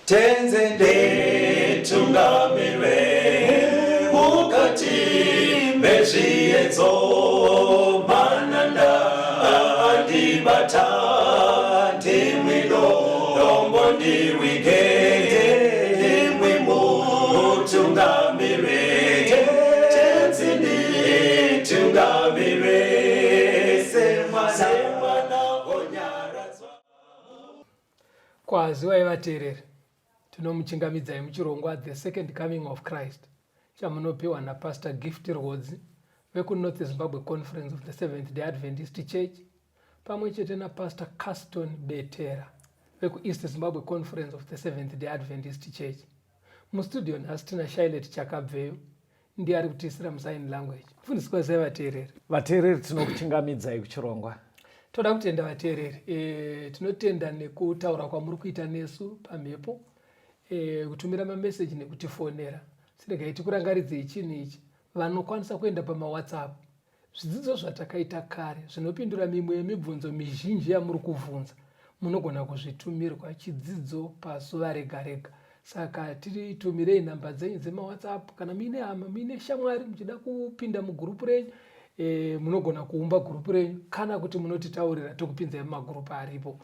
Tenzi nditungamire mukati mezviedzo, mananda andibata, ndimwi dombo ndiwige, ndimwi mutungamire. Tenzi nditungamire semwana onyaradzwa. Kwaziwai vateereri, tinomuchingamidzai muchirongwa The Second Coming of Christ chamunopiwa naPastor Gift Rwodzi vekuNorth Zimbabwe Conference of the Seventh Day Adventist Church pamwe chete naPastor Caston Betera vekuEast Zimbabwe Conference of the Seventh Day Adventist Church. Mustudio nhasi tina Shailet Chakabveyo, ndiye ari kutiisira musign language. Mufundisi, kwazivai vateereri. Vateereri, tinokuchingamidzai kuchirongwa. Toda kutenda vateereri. Tinotenda nekutaura kwamuri kuita nesu pamhepo, kutumira mameseji nekutifonera. Siregai tikurangaridzei chinhu ichi: vanokwanisa kuenda pamaWhatsApp, zvidzidzo zvatakaita kare zvinopindura mimwe yemibvunzo mizhinji yamuri kuvhunza, munogona kuzvitumirwa chidzidzo pazuva rega rega. Saka titumirei nhamba dzenyu dzemaWhatsApp. Kana muine hama, muine shamwari, muchida kupinda mugurupu renyu, munogona kuumba gurupu renyu, kana kuti munotitaurira tokupinzai mumagurupu aripo.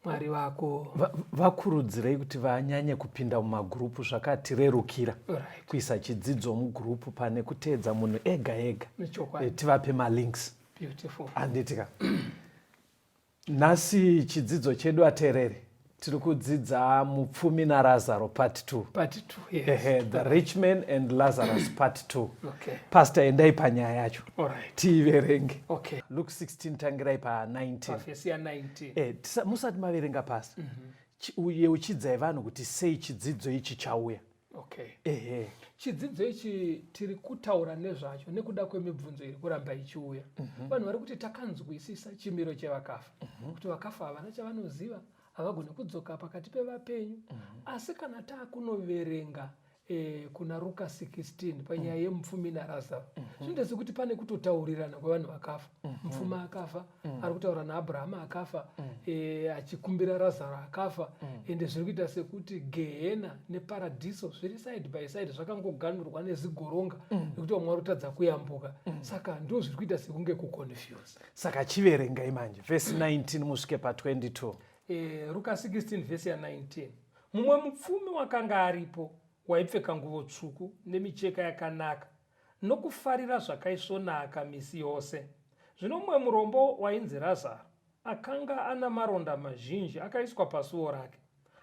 Mwari vako. Vakurudzirei kuti vanyanye kupinda mumagurupu, zvakatirerukira kuisa chidzidzo mugurupu pane kuteedza munhu ega ega. Tivape malinks. Beautiful. Handitika nhasi chidzidzo chedu, ateereri, tiri kudzidza mupfumi naRazaro part 2. Part 2, yes. Ehe, the rich man and Lazarus part 2. Okay. Pastor, endai panyaya yacho. Tiiverenge. Luke 16, tangirai pa19. Pavhesi ya19. Musati maverenga, pastor, yeuchidzai vanhu kuti sei chidzidzo ichi chauya. Okay. Ehe. Chidzidzo ichi tiri kutaura nezvacho nekuda kwemibvunzo iri kuramba ichiuya. Vanhu vari kuti takanzwisisa chimiro chevakafa, kuti vakafa havana chavanoziva, havagoni kudzoka pakati pevapenyu. Asi kana taakunoverenga kuna Ruka 16 panyaya yemupfumi naRazaro, zvinoita sekuti pane kutotaurirana kwevanhu vakafa. Mupfumi akafa ari kutaura naAbhurahama akafa, achikumbira Razaro akafa. Ende zviri kuita sekuti gehena neparadhiso zviri side by side, zvakangoganurwa nezigoronga nekuti vamwe vari kutadza kuyambuka. Saka ndo zviri kuita sekunge kuconfuse. Saka chiverengai manje vhesi 19 musvike pa22. Ruka 16 vhesi ya19: Mumwe mupfumi wakanga aripo, waipfeka nguvo tsvuku nemicheka yakanaka, nokufarira zvakaisvonaka misi yose. Zvino mumwe murombo wainzi Razaro akanga ana maronda mazhinji akaiswa pasuo rake,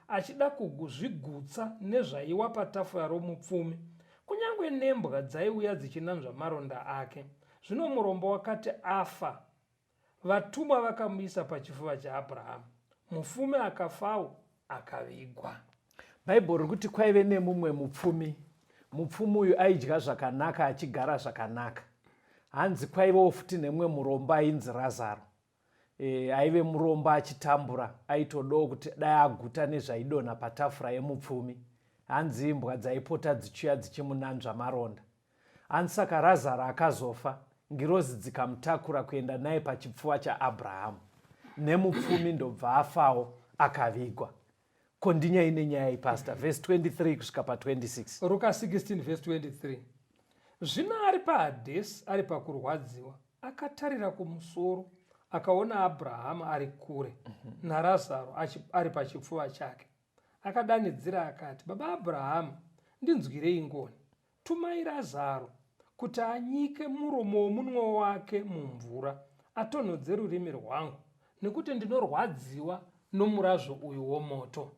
achida kuzvigutsa nezvaiwa patafura romupfumi. Kunyange nembwa dzaiuya dzichinanzva maronda ake. Zvino murombo wakati afa, vatumwa vakamuisa pachifuva chaAbhurahamu. Mupfumi akafawo, akavigwa. Bhaibheri riri kuti kwaive nemumwe mupfumi. Mupfumi uyu aidya zvakanaka, achigara zvakanaka. Hanzi kwaivewo futi nemumwe murombo ainzi Razaro. Aive murombo achitambura, aitodawo kuti dai aguta nezvaidonha patafura yemupfumi. Hanzi imbwa dzaipota dzichiuya dzichimunanzva maronda. Hanzi saka Razaro akazofa, ngirozi dzikamutakura kuenda naye pachipfuva chaAbhurahamu. Nemupfumi ndobva afawo, akavigwa. Kondinyai nenyaya ipastor, vhesi 23 kusvika pa26. Ruka 16 vhesi 23: Zvino ari paHadhesi, ari pakurwadziwa, akatarira kumusoro, akaona Abrahama ari kure naRazaro ari pachipfuva chake. Akadanidzira akati, "Baba Abrahama, ndinzwirei ngoni. Tumai Razaro kuti anyike muromo womunwe wake mumvura, atonhodze rurimi rwangu, nekuti ndinorwadziwa nomurazvo uyu womoto."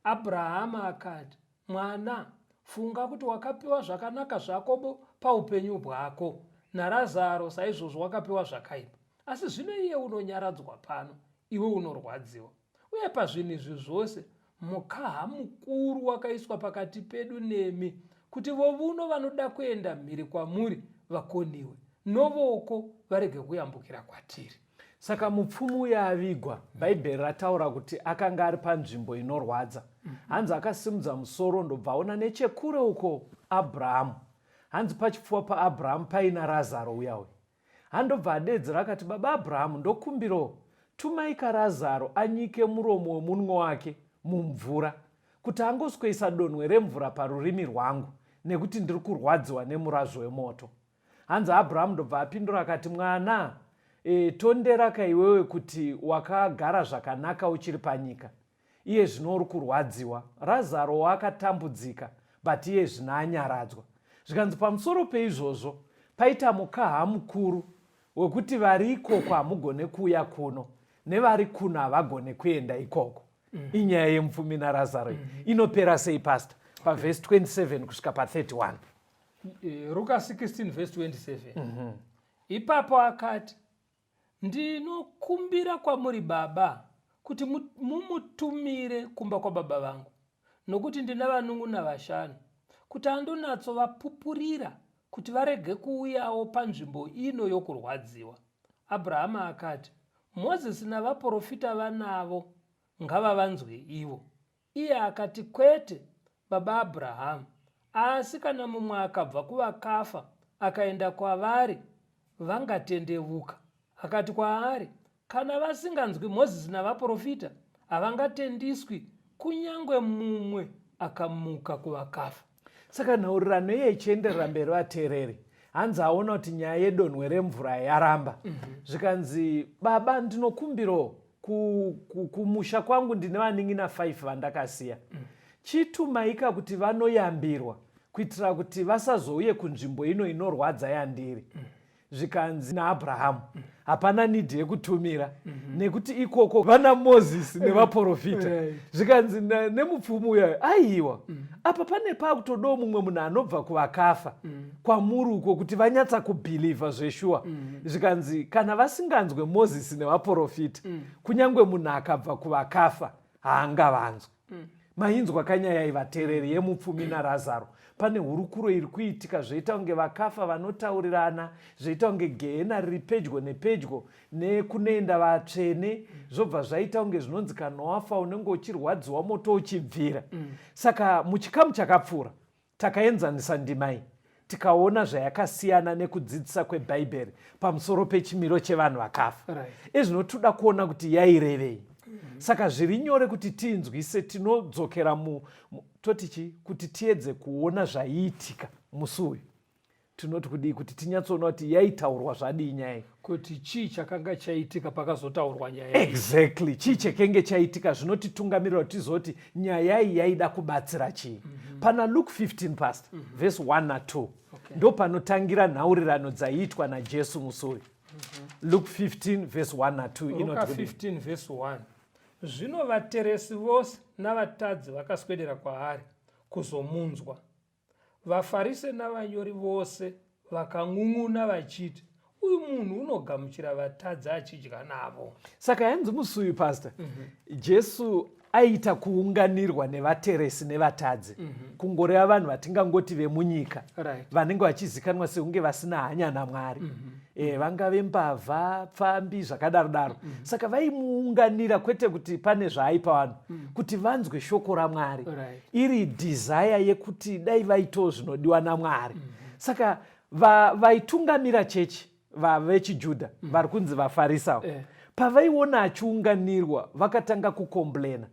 Abrahama akati, "Mwana, funga kuti wakapiwa zvakanaka zvako paupenyu bwako, naRazaro saizvozvo wakapiwa zvakaipa. Asi zvino iye unonyaradzwa pano, iwe unorwadziwa. Uye pazvinhu izvi zvose mukaha mukuru wakaiswa pakati pedu nemi, kuti vovuno vanoda kuenda mhiri kwamuri vakoniwe, novoko varege kuyambukira kwatiri." Saka mupfumi uyo avigwa, Bhaibheri rataura kuti akanga ari panzvimbo inorwadza. Hanzi akasimudza musoro, ndobva aona nechekure uko Abrahamu. Hanzi pachipfuva paAbrahamu paina Razaro uya uya. Handobva adedzera akati, "Baba Abrahamu, ndokumbirawo, tumai kaRazaro anyike muromo wemunwe wake mumvura." kuti angoswesa donhwe remvura parurimi rwangu nekuti ndiri kurwadziwa nemurazvo wemoto. Hanzi Abrahamu ndobva apindura akati, Mwana, e, tonderaka iwewe kuti wakagara zvakanaka uchiri panyika. Iye zvino uri kurwadziwa. Razaro wakatambudzika but iye zvino anyaradzwa. Zvikanzi pamusoro peizvozvo paita mukaha mukuru wekuti vari ikoko hamugone kuuya kuno nevari kuno havagone kuenda ikoko. Inyaya yemupfumi naRazaro iyi. Inopera sei pastor? Pavhesi 27 kusvika pa31. Ruka 16 vhesi 27. Ipapo akati, Ndinokumbira kwamuri baba kuti mumutumire kumba kwababa vangu, nokuti ndina vanun'una vashanu, kuti andonatsovapupurira kuti varege kuuyawo panzvimbo ino yokurwadziwa. Abrahama akati, Mozisi navaporofita vanavo, ngavavanzwe ivo. Iye akati, Kwete, baba Abrahamu, asi kana mumwe akabva kuvakafa akaenda kwavari, vangatendevuka. Akati kwaari, Kana vasinganzwi Mozisi navaporofita, havangatendiswi, kunyange mumwe akamuka kuvakafa. Saka nhaurirano iye ichienderera mberi vateereri, hanzi aona kuti nyaya yedonhwe remvura yaramba. Zvikanzi, baba ndinokumbirawo kumusha kwangu ndine vanin'ina 5 vandakasiya. Chitumaika kuti vanoyambirwa kuitira kuti vasazouye kunzvimbo ino inorwadza yandiri. Zvikanzi naAbrahamu, hapana need yekutumira nekuti ikoko vana Mozisi nevaprofita. Zvikanzi nemupfumi uyayo, aiwa, apa pane pakutodawo mumwe munhu anobva kuvakafa kwamuri uko kuti vanyatsa kubhilivha zveshuwa. Zvikanzi kana vasinganzwe Mozisi nevaprofita, kunyange munhu akabva kuvakafa haangavanzwi. Mainzwa kanyaya ivatereri yemupfumi naRazaro. Pane hurukuro iri kuitika zvoita kunge vakafa vanotaurirana, zvoita kunge gehena riri pedyo nepedyo nekunoenda vatsvene, zvobva zvaita kunge zvinonzi kana wafa unenge uchirwadziwa moto uchibvira. Saka muchikamu chakapfuura takaenzanisa ndima iyi tikaona zvayakasiyana nekudzidzisa kweBhaibheri pamusoro pechimiro chevanhu vakafa. Ezvino toda kuona kuti yairevei. Saka zviri nyore kuti tiinzwise, tinodzokera toti chi kuti tiedze kuona zvaiitika musi uyu. Tinoti kudii kuti tinyatsoona kuti yaitaurwa zvadii nyaya iyi, kuti chii chakanga chaitika pakazotaurwa nyaya iyi. Exactly, chii chekenge chaitika zvinotitungamirira kuti tizoti nyaya iyi yaida kubatsira chii. Pana Luke 15 pastor, verse 1 na 2 ndo panotangira nhaurirano dzaiitwa naJesu musi uyu. Luke 15 verse 1 na 2 Luka inoti kudii? 15 verse 1. Zvino vateresi vose navatadzi vakaswedera kwaari kuzomunzwa. VaFarise navanyori vose vakan'un'una vachiti, Uyu munhu unogamuchira vatadzi achidya navo. Saka yanzi musi uyu pastor, Jesu aiita kuunganirwa nevateresi nevatadzi, kungoreva vanhu vatingangoti vemunyika, vanenge vachizikanwa sekunge vasina hanya naMwari. Vangave mbavha, pfambi, zvakadaro daro. Saka vaimuunganira kwete kuti pane zvaaipa vanhu, kuti vanzwe shoko raMwari. Iri desire yekuti dai vaitawo zvinodiwa naMwari. Saka vaitungamira chechi vechiJudha vari kunzi vaFarisao, pavaiona achiunganirwa vakatanga kukomplena.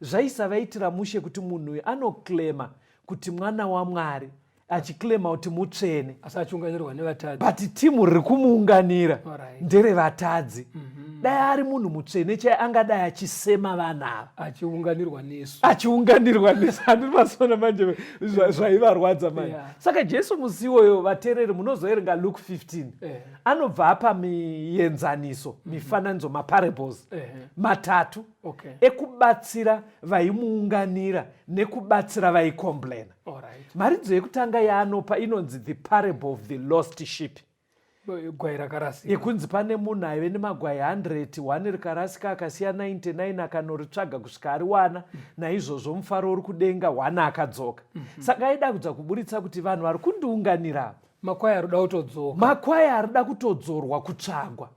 Zvaisavaitira mushe kuti munhu uyu anoclaima kuti mwana waMwari, achiklema kuti mutsvene, asi achiunganirwa nevatadzi. But timu riri kumuunganira nderevatadzi. Dai ari munhu mutsvene chai angadai achisema vanhu ava, achiunganirwa nesu, achiunganirwa nesu. Handiri masona manje zvaivarwadza manje. Saka Jesu musi iwoyo, vateereri munozoerenga Luke 15, anobva apa mienzaniso, mifananidzo, maparables matatu ekubatsira vaimuunganira nekubatsira vaikomplaina. Mharidzo yekutanga yaanopa inonzi the parable of the lost sheep. Gwai rakarasika. Yekunzi pane munhu aive nemagwai 100, 1 rikarasika akasiya 99 akanoritsvaga kusvika ariwana, naizvozvo mufaro uri kudenga, 1 akadzoka. Saka aida kudza kuburitsa kuti vanhu vari kundiunganira makwai arikuda kutodzoka, makwai arikuda kutodzorwa, kutsvagwa.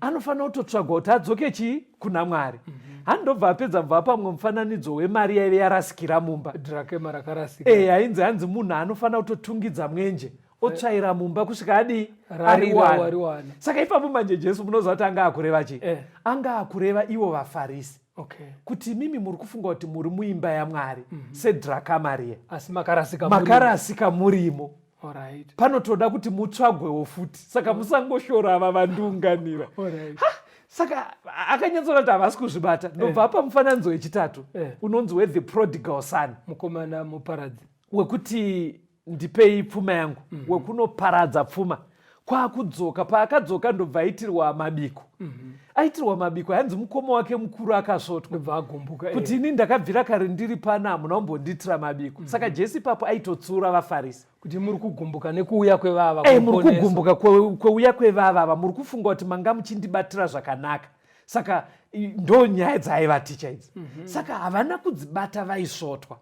Anofanira kutotsvagwa kuti adzoke chii kuna Mwari. Handobva apedza mubva pamwe mufananidzo wemari yaive yarasikira mumba, drakema rakarasika. Ainzi hanzi munhu anofanira kutotungidza mwenje otsvaira mumba kusvika adii ariwana. Saka ipapo manje Jesu munoziva kuti anga akureva chii? Anga akureva ivo vaFarisi. Okay. Kuti imimi muri kufunga kuti muri muimba yaMwari sedrakamariya, Asi makarasika murimo. Makarasika murimo. Alright. Panotoda kuti mutsvagwewo futi, saka musangoshora ava vandiunganira. Saka akanyatsoona kuti havasi kuzvibata, ndobva apa mufananidzo wechitatu unonzi wethe prodigal son. Mukomana muparadzi. Wekuti ndipei pfuma yangu, wekunoparadza pfuma, kwaakudzoka. Paakadzoka ndobva aitirwa mabiko. Aitirwa mabiko, hanzi mukoma wake mukuru akasvotwa. Ndobva agumbuka. Kuti ini ndakabvira kare ndiri pano, hamuna kumbondiitira mabiko. Saka Jesu ipapo aitotsiura vaFarisi. Kuti muri kugumbuka nekuuya kwevava. Muri kugumbuka kweuya kwevavava, muri kufunga kuti manga muchindibatira zvakanaka. Saka ndo nyaya dzaaivaticha idzi. Saka havana kudzibata, vaisvotwa.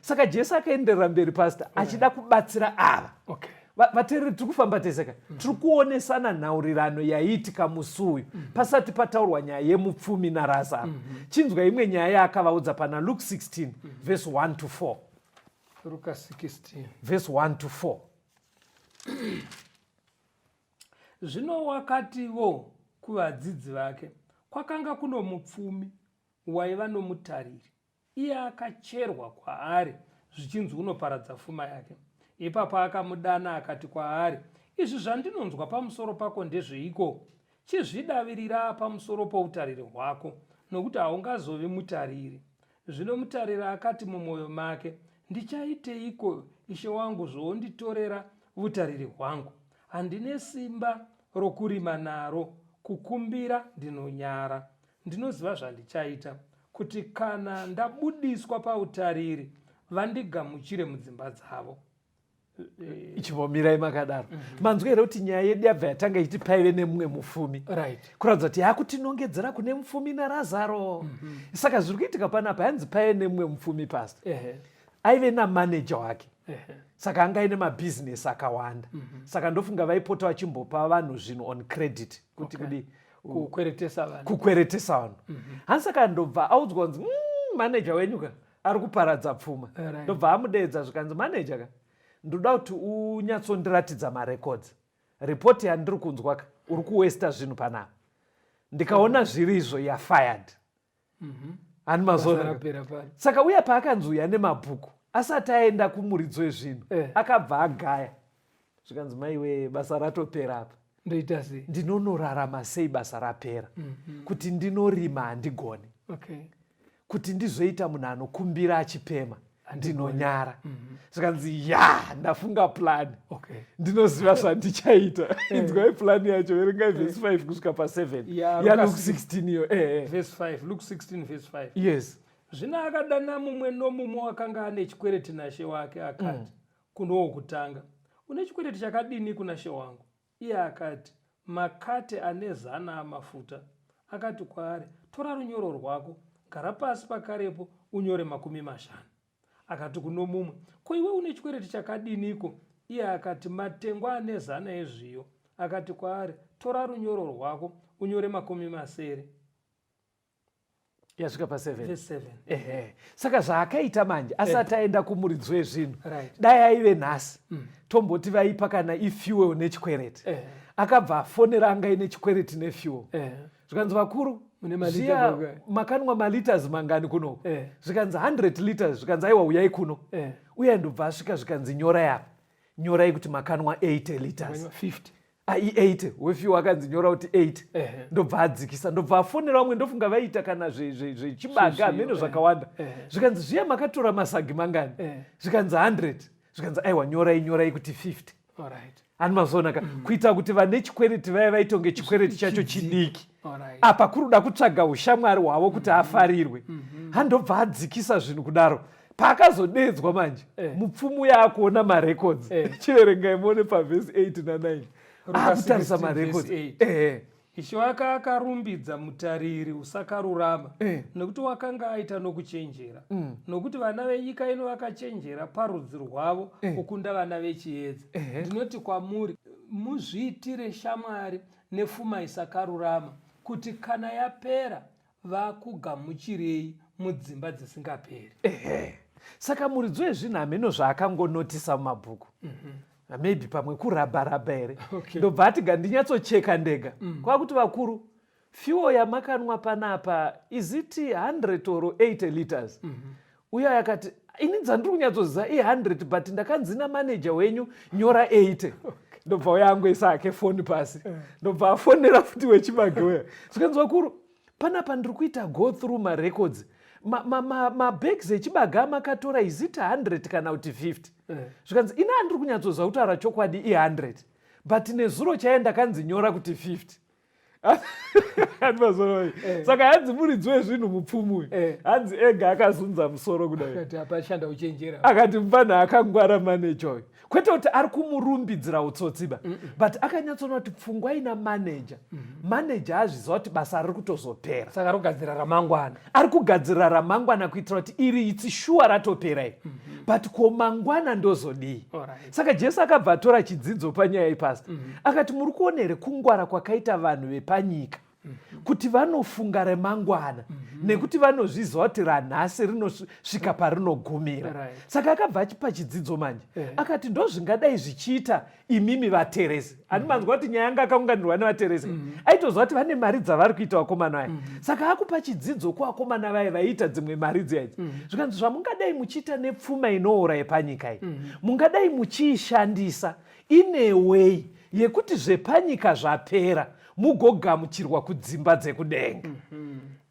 Saka Jesu akaenderera mberi, pastor, achida kubatsira ava. Vateereri, tiri kufamba tese ka. Tiri kuonesana nhaurirano yaiitika musi uyu pasati pataurwa nyaya yemupfumi naRazaro. Chinzwa imwe nyaya yaakavaudza pana Luke 16 verse 1 to 4. Ruka 16. Verse 1 to 4. Zvino wakativo kuvadzidzi vake, kwakanga kuno mupfumi waiva nomutariri, iye akacherwa kwaari zvichinzi unoparadza fuma yake. Ipapo akamudana akati kwaari, Izvi zvandinonzwa pamusoro pako ndezveiko? Chizvidavirira pamusoro poutariri hwako, nokuti haungazovi mutariri. Zvino mutariri akati mumwoyo make, Ndichaiteiko, ishe wangu zvoonditorera vutariri hwangu? Handine simba rokurima naro, kukumbira ndinonyara. Ndinoziva zvandichaita, kuti kana ndabudiswa pautariri, vandigamuchire mudzimba dzavo. Ichimbomirai makadaro. Manzwa here kuti nyaya yedu yabva yatanga ichiti paive nemumwe mupfumi? Kuratidza kuti yakutinongedzera kune mupfumi naRazaro. Saka zviri kuitika panapa, yanzi paive nemumwe mupfumi, pastor, aive namaneja wake. Saka anga aine mabhizinesi akawanda. Saka ndofunga vaipota vachimbopa vanhu zvinhu on credit, kuti kudi Kukweretesa vanhu. Kukweretesa vanhu. Hanzi saka ndobva audzwa kunzi, maneja wenyu ka ari kuparadza pfuma." Ndobva amudeedza, zvikanzi, "Maneja ka, ndoda kuti unyatsondiratidza marecords. Ripoti yandiri kunzwa ka, uri kuwesta zvinhu panapa. Ndikaona zviri izvo, yafired." Hani Basa mazona? Rapera pano. Saka uya paakanzi uya nemabhuku, asati aenda kumuridzo wezvinhu, akabva agaya, zvikanzi, "Maiwe, basa ratopera apa." Ndoita sei? Ndinonorarama sei basa rapera? Kuti ndinorima handigoni, kuti ndizoita munhu anokumbira achipema ndinonyara. Zvikanzi, "Ya, ndafunga plan. Ndinoziva zvandichaita." Inzwai plan yacho, verengai vhesi 5 kusvika pa7. Ya, yaLuke Luka 16 iyo, eh. Verse 5, Luke 16 verse 5. Yes. Zvino akadana mumwe nomumwe wakanga ane chikwereti nashe wake, akati kuno wokutanga, "Une chikwereti chakadini kuna she wangu?" Iye akati, "Makate ane 100 amafuta." Akati kwaari, "Tora runyoro rwako, gara pasi pakarepo unyore 50." Akati kuno mumwe, "Ko iwe une chikwereti chakadiniko?" Iye akati, "Matengwa ane 100 ezviyo." Akati kwaari, "Tora runyoro rwako unyore 60." Yasvika pa7. Verse 7. Ehe, saka zvaakaita manje asati aenda kumuridzo wezvinhu, dai aive nhasi, tomboti vaipa kana ifuel nechikwereti, akabva afonera anga ine chikwereti nefuel, zvikanzi, "Vakuru, Mune malita zviya mangani?" makanwa maliters mangani kunoko?" Zvikanzi, "100 liters." Zvikanzi, "Aiwa, uyai kuno." Uye ndobva asvika, zvikanzi, "Nyorai apa, nyorai kuti makanwa 80 liters." Makanwa 50. Ai, 80 wefuel akanzi nyora kuti 80. Ndobva adzikisa, ndobva afonera vamwe, ndofunga vaiita kana zvechibaga, Zvezviyo, hameno zvakawanda. Zvikanzi, "Zviya makatora masagi mangani?" Zvikanzi, 100. Zvikanzi, "Aiwa, nyorai, nyorai kuti 50." Hani mazoona ka, kuita kuti vane chikwereti vaya vaitonge chikwereti chacho chidiki. Apa kuruda kutsvaga ushamwari hwavo kuti afarirwe. Handobva adzikisa zvinhu kudaro. Paakazodedzwa manje, mupfumi uya akuona marecords. Chiverengai muone pavhesi 8 na9. Ruka Akutarisa 16 marecords. verse 8. Ishe wake akarumbidza mutariri usakarurama, nokuti wakanga aita nokuchenjera, nokuti vana venyika ino vakachenjera parudzi rwavo kukunda vana vechiedza. Ndinoti kwamuri, muzviitire shamwari nefuma isakarurama, kuti kana yapera vakugamuchirei mudzimba dzisingaperi. Ehe, saka muridzo wezvinhu hameno zvaakangonotisa mumabhuku, maybe pamwe kurabharabha here. Ndobva ati, "Gandinyatsocheka ndega." Kwakuti, "Vakuru, Fuel yamakanwa panapa is it 100 or 80 liters? Uyo akati ini dzandiri kunyatsoziva i100 but ndakanzi namaneja wenyu nyora 80. Ndobva uya angoisa hake foni pasi, ndobva afonera futi wechibage uya, zvikanzi vakuru panapa ndiri kuita go through marecords, mabags echibage amakatora is it 100 kana kuti 50? Zvikanzi ini handiri kunyatsoziva kutaura chokwadi i100 but nezuro chaiye ndakanzi nyora kuti 50. Handimazoroi. Saka hanzi muridzi wezvinhu mupfumi uyu, hanzi ega akazunza musoro kudai. Akati apashanda uchenjera. Akati mupana akangwara maneja uyu, kwete kuti ari kumurumbidzira utsotsiba, but akanyatsoona kuti pfungwa ina maneja, maneja azviziva kuti basa riri kutozopera. Saka ari kugadzira ramangwana. Ari kugadzira ramangwana kuitira kuti iri itsi shuwa ratopera iri, but ko mangwana ndozodii? Saka Jesu akabva atora chidzidzo panyaya ipasta, akati muri kuona here kungwara kwakaita vanhu vepanyika kuti vanofunga remangwana, nekuti vanozviziva kuti ranhasi rinosvika parinogumira. Saka akabva achipa chidzidzo manje. Akati ndozvingadai zvichiita imimi vateresi. Handi manzwa kuti nyaya yanga akaunganirwa nevateresi? Aitoziva kuti vane mari dzavari kuita vakomana vaya. Saka akupa chidzidzo kuvakomana vaya vaiita dzimwe mari dziya idzi. Zvikanzi zvamungadai muchiita nepfuma inoora yepanyika iyi, mungadai muchiishandisa ine way yekuti zvepanyika zvapera mugogamuchirwa kudzimba dzekudenga.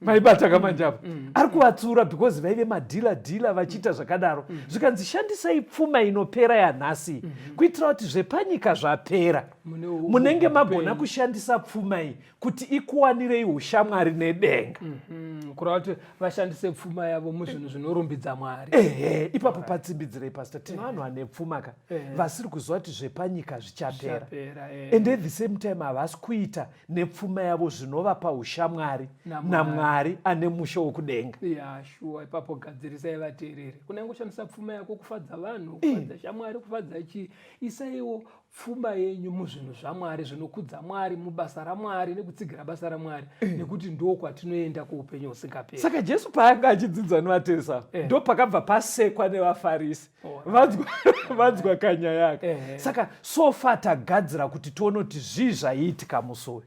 Maibata kamanje apa? Ari kuvatsiura because vaive madhila dhila vachiita zvakadaro. Zvikanzi shandisai pfuma inopera yanhasi kuitira kuti zvepanyika zvapera munenge magona kushandisa pfuma iyi kuti ikuwanirei ushamwari nedenga. Kureva kuti vashandise pfuma yavo muzvinhu zvinorumbidza Mwari. Ehe, ipapo patsimbidzirei pastor, tine vanhu vane pfuma ka vasiri kuziva kuti zvepanyika zvichapera, and at the same time havasi kuita nepfuma yavo zvinovapa ushamwari naMwari ane musha wokudenga. Ya, shuwa, ipapo gadzirisai vateereri. Kunyange kushandisa pfuma yako kufadza vanhu, kufadza shamwari, kufadza chii, isaiwo pfuma yenyu muzvinhu zvaMwari zvinokudza Mwari, mubasa raMwari nekutsigira basa raMwari, nekuti ndo kwatinoenda kuupenyu husingaperi. Saka Jesu paanga achidzidza nevateresi ava, ndo pakabva pasekwa nevaFarisi vanzwa kanyaya aka. Saka so far tagadzira kuti tione kuti zvii zvaiitika musi uyu.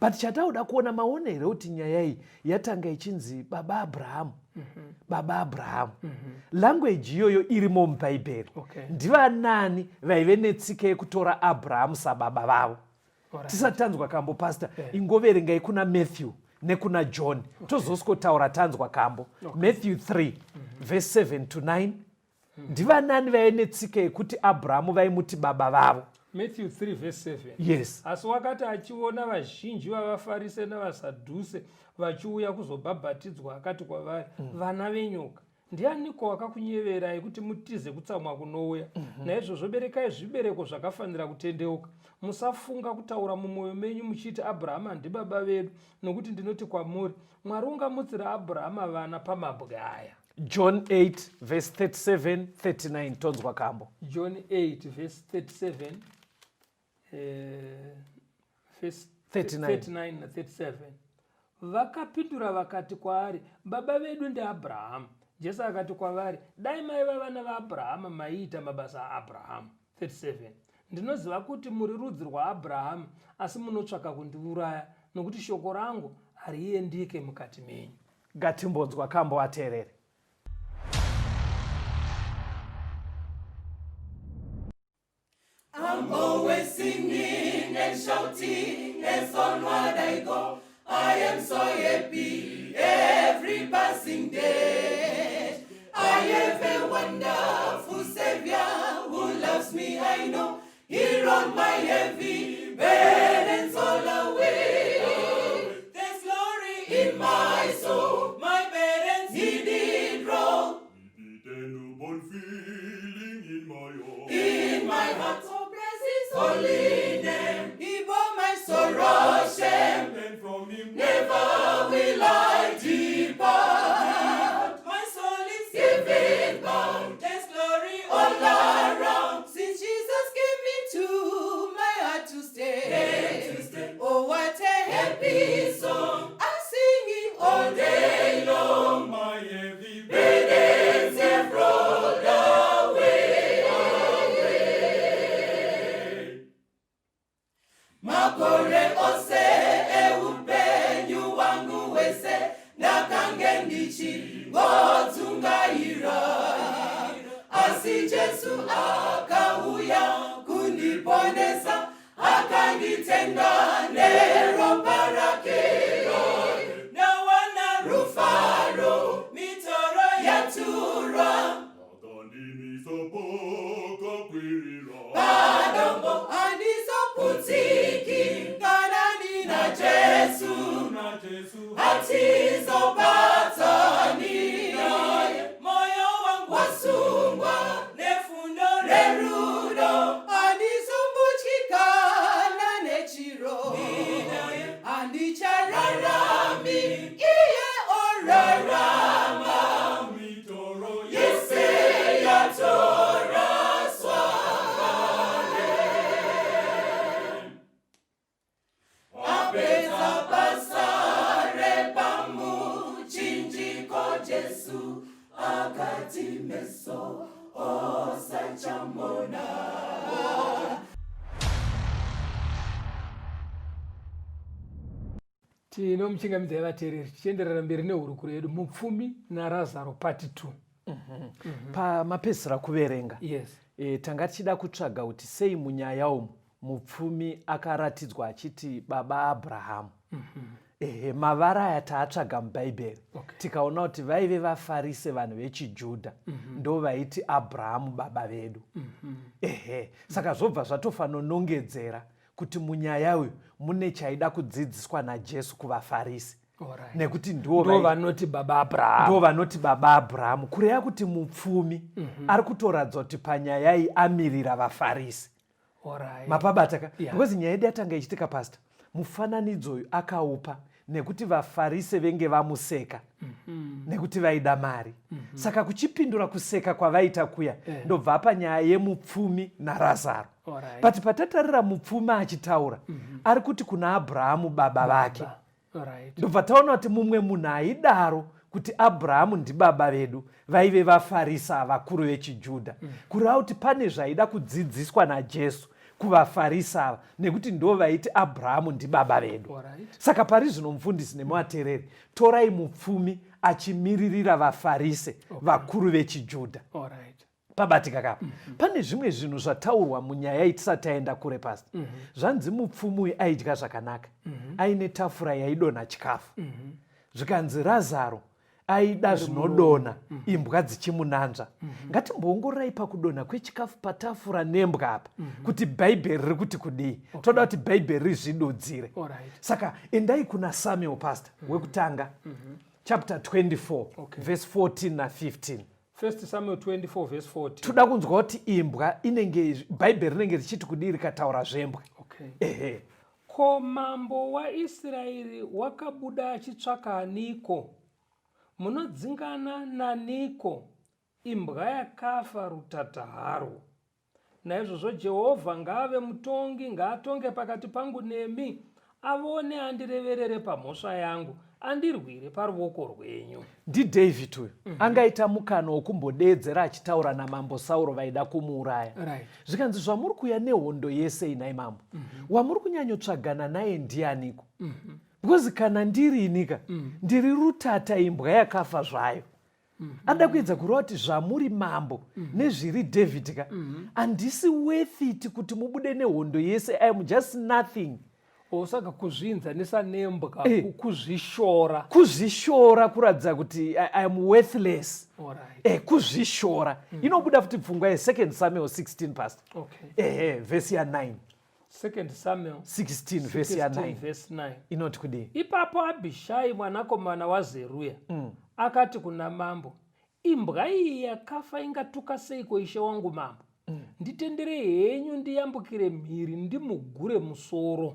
But chatauda kuona, maona here kuti nyaya iyi yatanga ichinzi baba Abrahamu, baba Abrahamu? Language iyoyo irimo muBhaibheri. Ndivanani vaive netsika yekutora Abrahamu sababa vavo? Tisati tanzwa kambo, pastor, ingoverengai kuna Matthew nekuna John, tozosikotaura tanzwa kambo. Matthew 3 verse 7 to 9. Ndivanani vaive netsika yekuti Abrahamu vaimuti baba vavo? Matthew 3 verse 7. Yes. Asi wakati achiona vazhinji vavaFarise navaSadhuse vachiuya kuzobhabhatidzwa, akati kwavari, "Vana venyoka, ndianiko wakakunyeverai kuti mutize kutsamwa kunouya? Naizvozvo berekai zvibereko zvakafanira kutendeuka. Musafunga kutaura mumwoyo menyu muchiti, Abrahama ndibaba vedu, nokuti ndinoti kwamuri, Mwari ungamutsira Abrahama vana pamabwe aya." John 8 verse 37 39, tonzwa kambo. John 8 verse 37, verse 39. 39 na37. Vakapindura vakati kwaari, "Baba vedu ndiAbrahama." Jesu akati kwavari, "Dai maiva vana vaAbrahama, maiita mabasa aAbrahama. 37 Ndinoziva kuti muri rudzi rwaAbrahama, asi munotsvaka kundiuraya, nokuti shoko rangu hariendike mukati menyu. Ngatimbonzwa kambo ateerere. I'm always singing and shouting as onward I go. I am so happy every passing day. I have a wonderful Savior who loves me, I know. He rolled my heavy burdens all away. There's glory in my soul, my burdens he did roll. The newborn feeling in my heart. In my heart, oh, bless his holy name. He bore my sorrow, shame. And from him Never will I depart. My soul is giving bound. There's glory all around. Since Jesus came into my heart to stay. Oh, what a happy song I'm singing all day long. My heavy Burdens have rolled away. Asi Jesu akauya kundiponesa, akanditenga neropa rake. Ndawana rufaro, mitoro yaturwa. Akandimisa pakakwirira. Padombo handizoputsiki kana ndina Jesu. Na Jesu. Hatizopatsani naye. Moyo wangu wasungwa nefundo rerudo, handizombotyikana nechiro, handichararami iye orarama. Mitoro Yese yatoraswa kare. Apedza basa repamuchinjiko, Jesu akati meso osachamona. Tinomuchingamidzai vateereri, tichienderera mberi nehurukuro yedu, Mupfumi naRazaro part 2. Pamapedzisira kuverenga, tanga tichida kutsvaga kuti sei munyaya umu mupfumi akaratidzwa achiti baba Abrahamu. Ehe, mavara aya taatsvaga muBhaibheri, tikaona kuti vaive vaFarise, vanhu vechiJudha, ndo vaiti Abrahamu baba vedu. Ehe, saka zvobva zvatofanonongedzera kuti munyaya uyu mune chaida kudzidziswa naJesu kuvaFarisi, nekuti ndivo ndo vanoti baba Abrahamu. Ndo vanoti baba Abrahamu, kureva kuti mupfumi ari kutoratidza kuti panyaya iyi amirira vaFarisi. Mapabata ka? Because nyaya yedu yatanga ichitika, pastor, mufananidzo uyu akaupa nekuti vaFarise venge vamuseka nekuti vaida mari. Saka kuchipindura kuseka kwavaita kuya, ndobva apa nyaya yemupfumi naRazaro. But patatarira mupfumi achitaura, ari kuti kuna Abrahamu baba vake. Ndobva taona kuti mumwe munhu aidaro kuti Abrahamu ndibaba vedu vaive vaFarisa vakuru vechiJudha. Kureva kuti pane zvaida kudzidziswa naJesu kuvaFarisa ava, nekuti ndo vaiti Abrahamu ndibaba vedu. Saka pari zvino, mufundisi nemuvateereri, torai mupfumi achimiririra vaFarise vakuru vechiJudha. Pabatika kapa? Pane zvimwe zvinhu zvataurwa munyaya iyi tisati taenda kure, pasi. Zvanzi mupfumi uyu aidya zvakanaka, aine tafura yaidonha chikafu. Zvikanzi Razaro aida zvinodonha, imbwa dzichimunanzva. Ngatimboongororai pakudonha kwechikafu patafura nembwa apa, kuti Bhaibheri riri kuti kudii. Toda kuti Bhaibheri rizvidudzire. Saka endai kuna Samuel, pastor, wekutanga chapter 24, verse 14 na15. First Samuel 24 verse 14. Toda kunzwa kuti imbwa inenge, Bhaibheri rinenge richiti kudii rikataura zvembwa. Ehe. Ko mambo waIsraeri wakabuda achitsvaka aniko? Munodzingana naniko? Imbwa yakafa rutata harwo. Naizvozvo Jehovha ngaave mutongi, ngaatonge pakati pangu nemi, avone andireverere pamhosva yangu, andirwire paruoko rwenyu. NdiDavid uyu. Angaita mukana wokumbodeedzera achitaura namambo Sauro vaida kumuuraya. Zvikanzi, zvamuri kuuya nehondo yese inai mambo, wamuri kunyanyotsvagana naye ndianiko? Because kana ndirinika, ndiri rutata, imbwa yakafa zvayo. Anoda kuedza kureva kuti zvamuri mambo nezviri David ka, handisi worth it kuti mubude nehondo yese. I am just nothing. O, saka kuzviinzanisa nembwa kuzvishora. Kuzvishora, kuratidza kuti I am worthless. Kuzvishora. Inobuda futi pfungwa yesecond Samuel 16, pastor. Ehe, vhesi ya9. Second Samuel 16 vhesi 16 ya9 verse 9. Inoti kudii? Ipapo Abhishai mwanakomana waZeruya akati kuna mambo, imbwa iyi yakafa ingatuka seiko ishe wangu mambo? Nditenderei henyu ndiyambukire mhiri ndimugure musoro.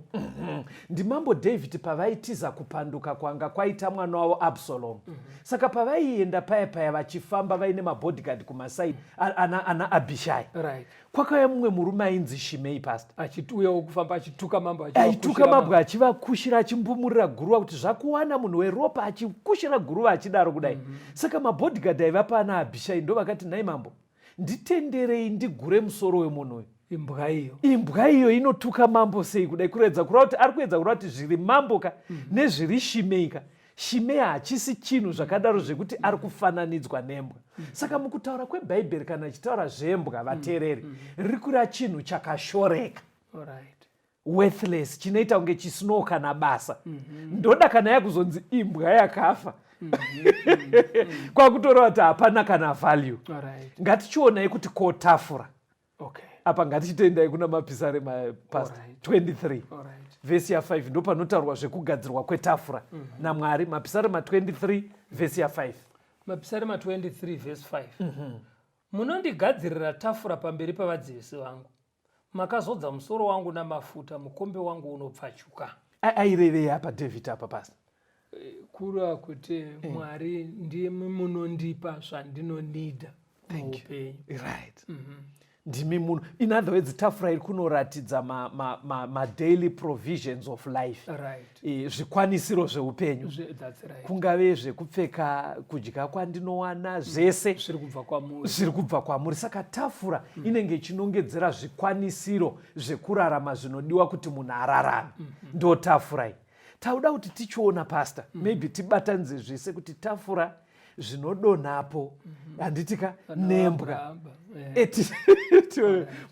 Ndimambo David pavaitiza kupanduka kwanga kwaita mwana wavo Absalom. Saka pavaienda paya paya vachifamba vaine mabodyguard kumasaidi, ana Abhishai, kwakauya mumwe murume ainzi Shimei, pastor. Achitiuyawo kufamba achituka mambo. Aituka achivakushira. Mabwe, achivakushira, achimbumurira guruva kuti zvakuwana munhu weropa, achikushira guruva achidaro kudai. Saka mabodyguard aiva pana Abhishai ndo vakati, nhai mambo, nditenderei ndigure musoro wemunhu uyu. Imbwa iyo. Imbwa iyo inotuka mambo sei kudai? Kuredza kureva kuti ari kuedza kureva kuti zviri mambo ka nezviri Shimei ka. Shimei hachisi chinhu zvakadaro zvekuti ari kufananidzwa nembwa. Saka mukutaura kwebhaibheri kana ichitaura zvembwa, vateereri, riri kureva chinhu chakashoreka. Alright. Worthless, chinoita kunge chisinawo kana basa. Ndoda kana yakuzonzi imbwa yakafa, kwakutoreva kuti hapana kana value. Alright. Ngatichionai kuti ko tafura. Okay. Apa ngatichitoendai kuna Mapisarema, Pastor. Alright. 23 Alright. Vhesi ya5 ndo panotaurwa zvekugadzirwa kwetafura naMwari. Mapisarema 23 vhesi ya5. Mapisarema 23 verse 5. Munondigadzirira tafura pamberi pavadzivisi vangu. Makazodza musoro wangu namafuta, mukombe wangu unopfachuka. Airevei apa David apa, Pastor? Kureva kuti Mwari ndimi munondipa zvandinonida muupenyu. Right, ndimi muno. In other words, tafura iri kunoratidza madaily provisions of life. Zvikwanisiro zveupenyu. That's right. Kungave zvekupfeka, kudya kwandinowana, zvese zviri kubva kwamuri. Zviri kubva kwamuri. Saka tafura inenge ichinongedzera zvikwanisiro zvekurarama zvinodiwa kuti munhu ararame. Ndo tafura iyi tauda kuti tichiona, Pastor. Maybe tibatanidze zvese kuti tafura, zvinodonhapo, handitika, nembwa. Abrahama,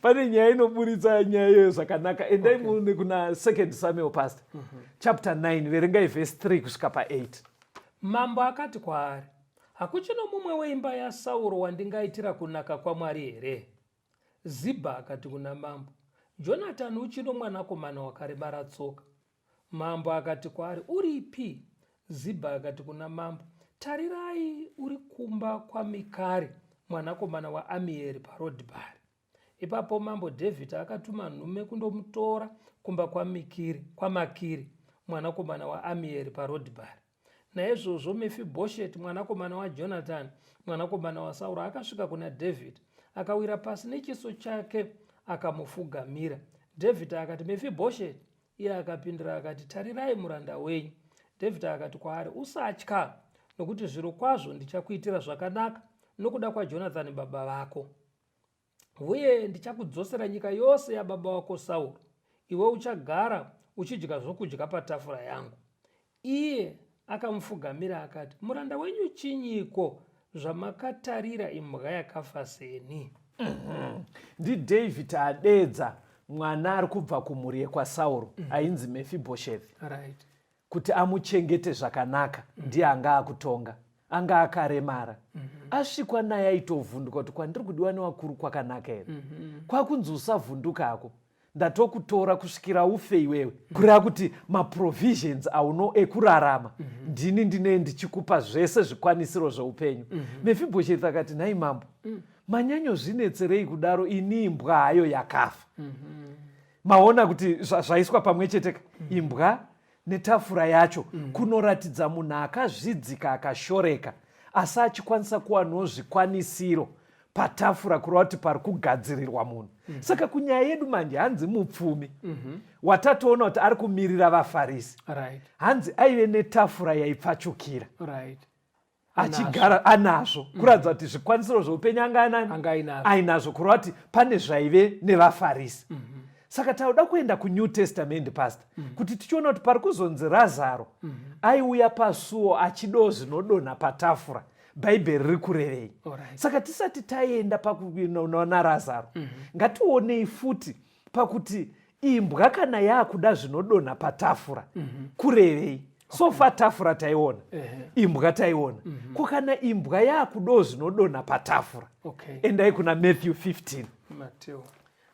Pane nyaya inoburitsa nyaya iyoyo zvakanaka. Endai muone kuna Second Samuel, Pastor, chapter 9, verengai vhesi 3 kusvika pa8. Mambo akati kwaari, "Hakuchino mumwe weimba yaSauro wandingaitira kunaka kwaMwari here?" Zibha akati kuna mambo, "Jonatani uchino mwanakomana wakaremara tsoka." Mambo akati kwaari, "Uripi?" Zibha akati kuna mambo, "Tarirai, uri kumba kwaMikari mwanakomana waAmieri paRodhibhari." Ipapo Mambo Dhavhidhi akatuma nhume kundomutora kumba kwaMikiri, kwaMakiri mwanakomana waAmieri paRodhibhari. Naizvozvo Mefibhosheti mwanakomana waJonatani mwanakomana waSauro akasvika kuna Dhavhidhi, akawira pasi nechiso chake akamufugamira. Dhavhidhi akati, "Mefibhosheti!" Iye akapindura akati, "Tarirai muranda wenyu." Dhavhidhi akati kwaari, "Usatya, nokuti zviro kwazvo ndichakuitira zvakanaka nokuda kwaJonathani baba vako, uye ndichakudzosera nyika yose yababa wako Sauro. Iwe uchagara uchidya zvokudya patafura yangu." Iye akamufugamira akati, "Muranda wenyu chinyiko zvamakatarira imbwa yakafa seni?" NdiDavid adedza mwana ari kubva kumhuri yekwaSauro ainzi Mefibhoshethi kuti amuchengete zvakanaka. Ndiye anga akutonga, anga akaremara. Asvikwa naye aitovhunduka kuti kwandiri kudiwa nevakuru kwakanaka here. Kwakunzi, "Usavhunduka hako, ndatokutora kusvikira ufe iwewe." Kureva kuti maprovisions auno ekurarama, ndini ndine ndichikupa zvese zvikwanisiro zveupenyu. Mefibhoshethi akati, "Nhai mambo, manyanyozvinetserei kudaro? Ini imbwa hayo yakafa." Maona kuti zvaiswa pamwe chete ka, imbwa netafura yacho, kunoratidza munhu akazvidzika, akashoreka, asi achikwanisa kuwanawo zvikwanisiro patafura, kureva kuti pari kugadzirirwa munhu. Saka kunyaya yedu manje, hanzi mupfumi watatoona kuti ari kumirira vaFarisi, hanzi aive netafura yaipfachukira, achigara anazvo, kuratidza kuti zvikwanisiro zveupenyu anga anani? Anga ainazvo. Ainazvo, kureva kuti pane zvaive nevaFarisi. Saka tauda kuenda kuNew Testament, Pastor, kuti tichiona kuti pari kuzonzi Razaro aiuya pasuo achidawo zvinodonha patafura, Bhaibheri riri kurevei? Saka tisati taenda pakuona Razaro, ngationei futi pakuti imbwa kana yaakuda zvinodonha patafura kurevei. So far tafura taiona, imbwa taiona. Ko kana imbwa yaakudawo zvinodonha patafura? Endai kuna Matthew 15. Mateo.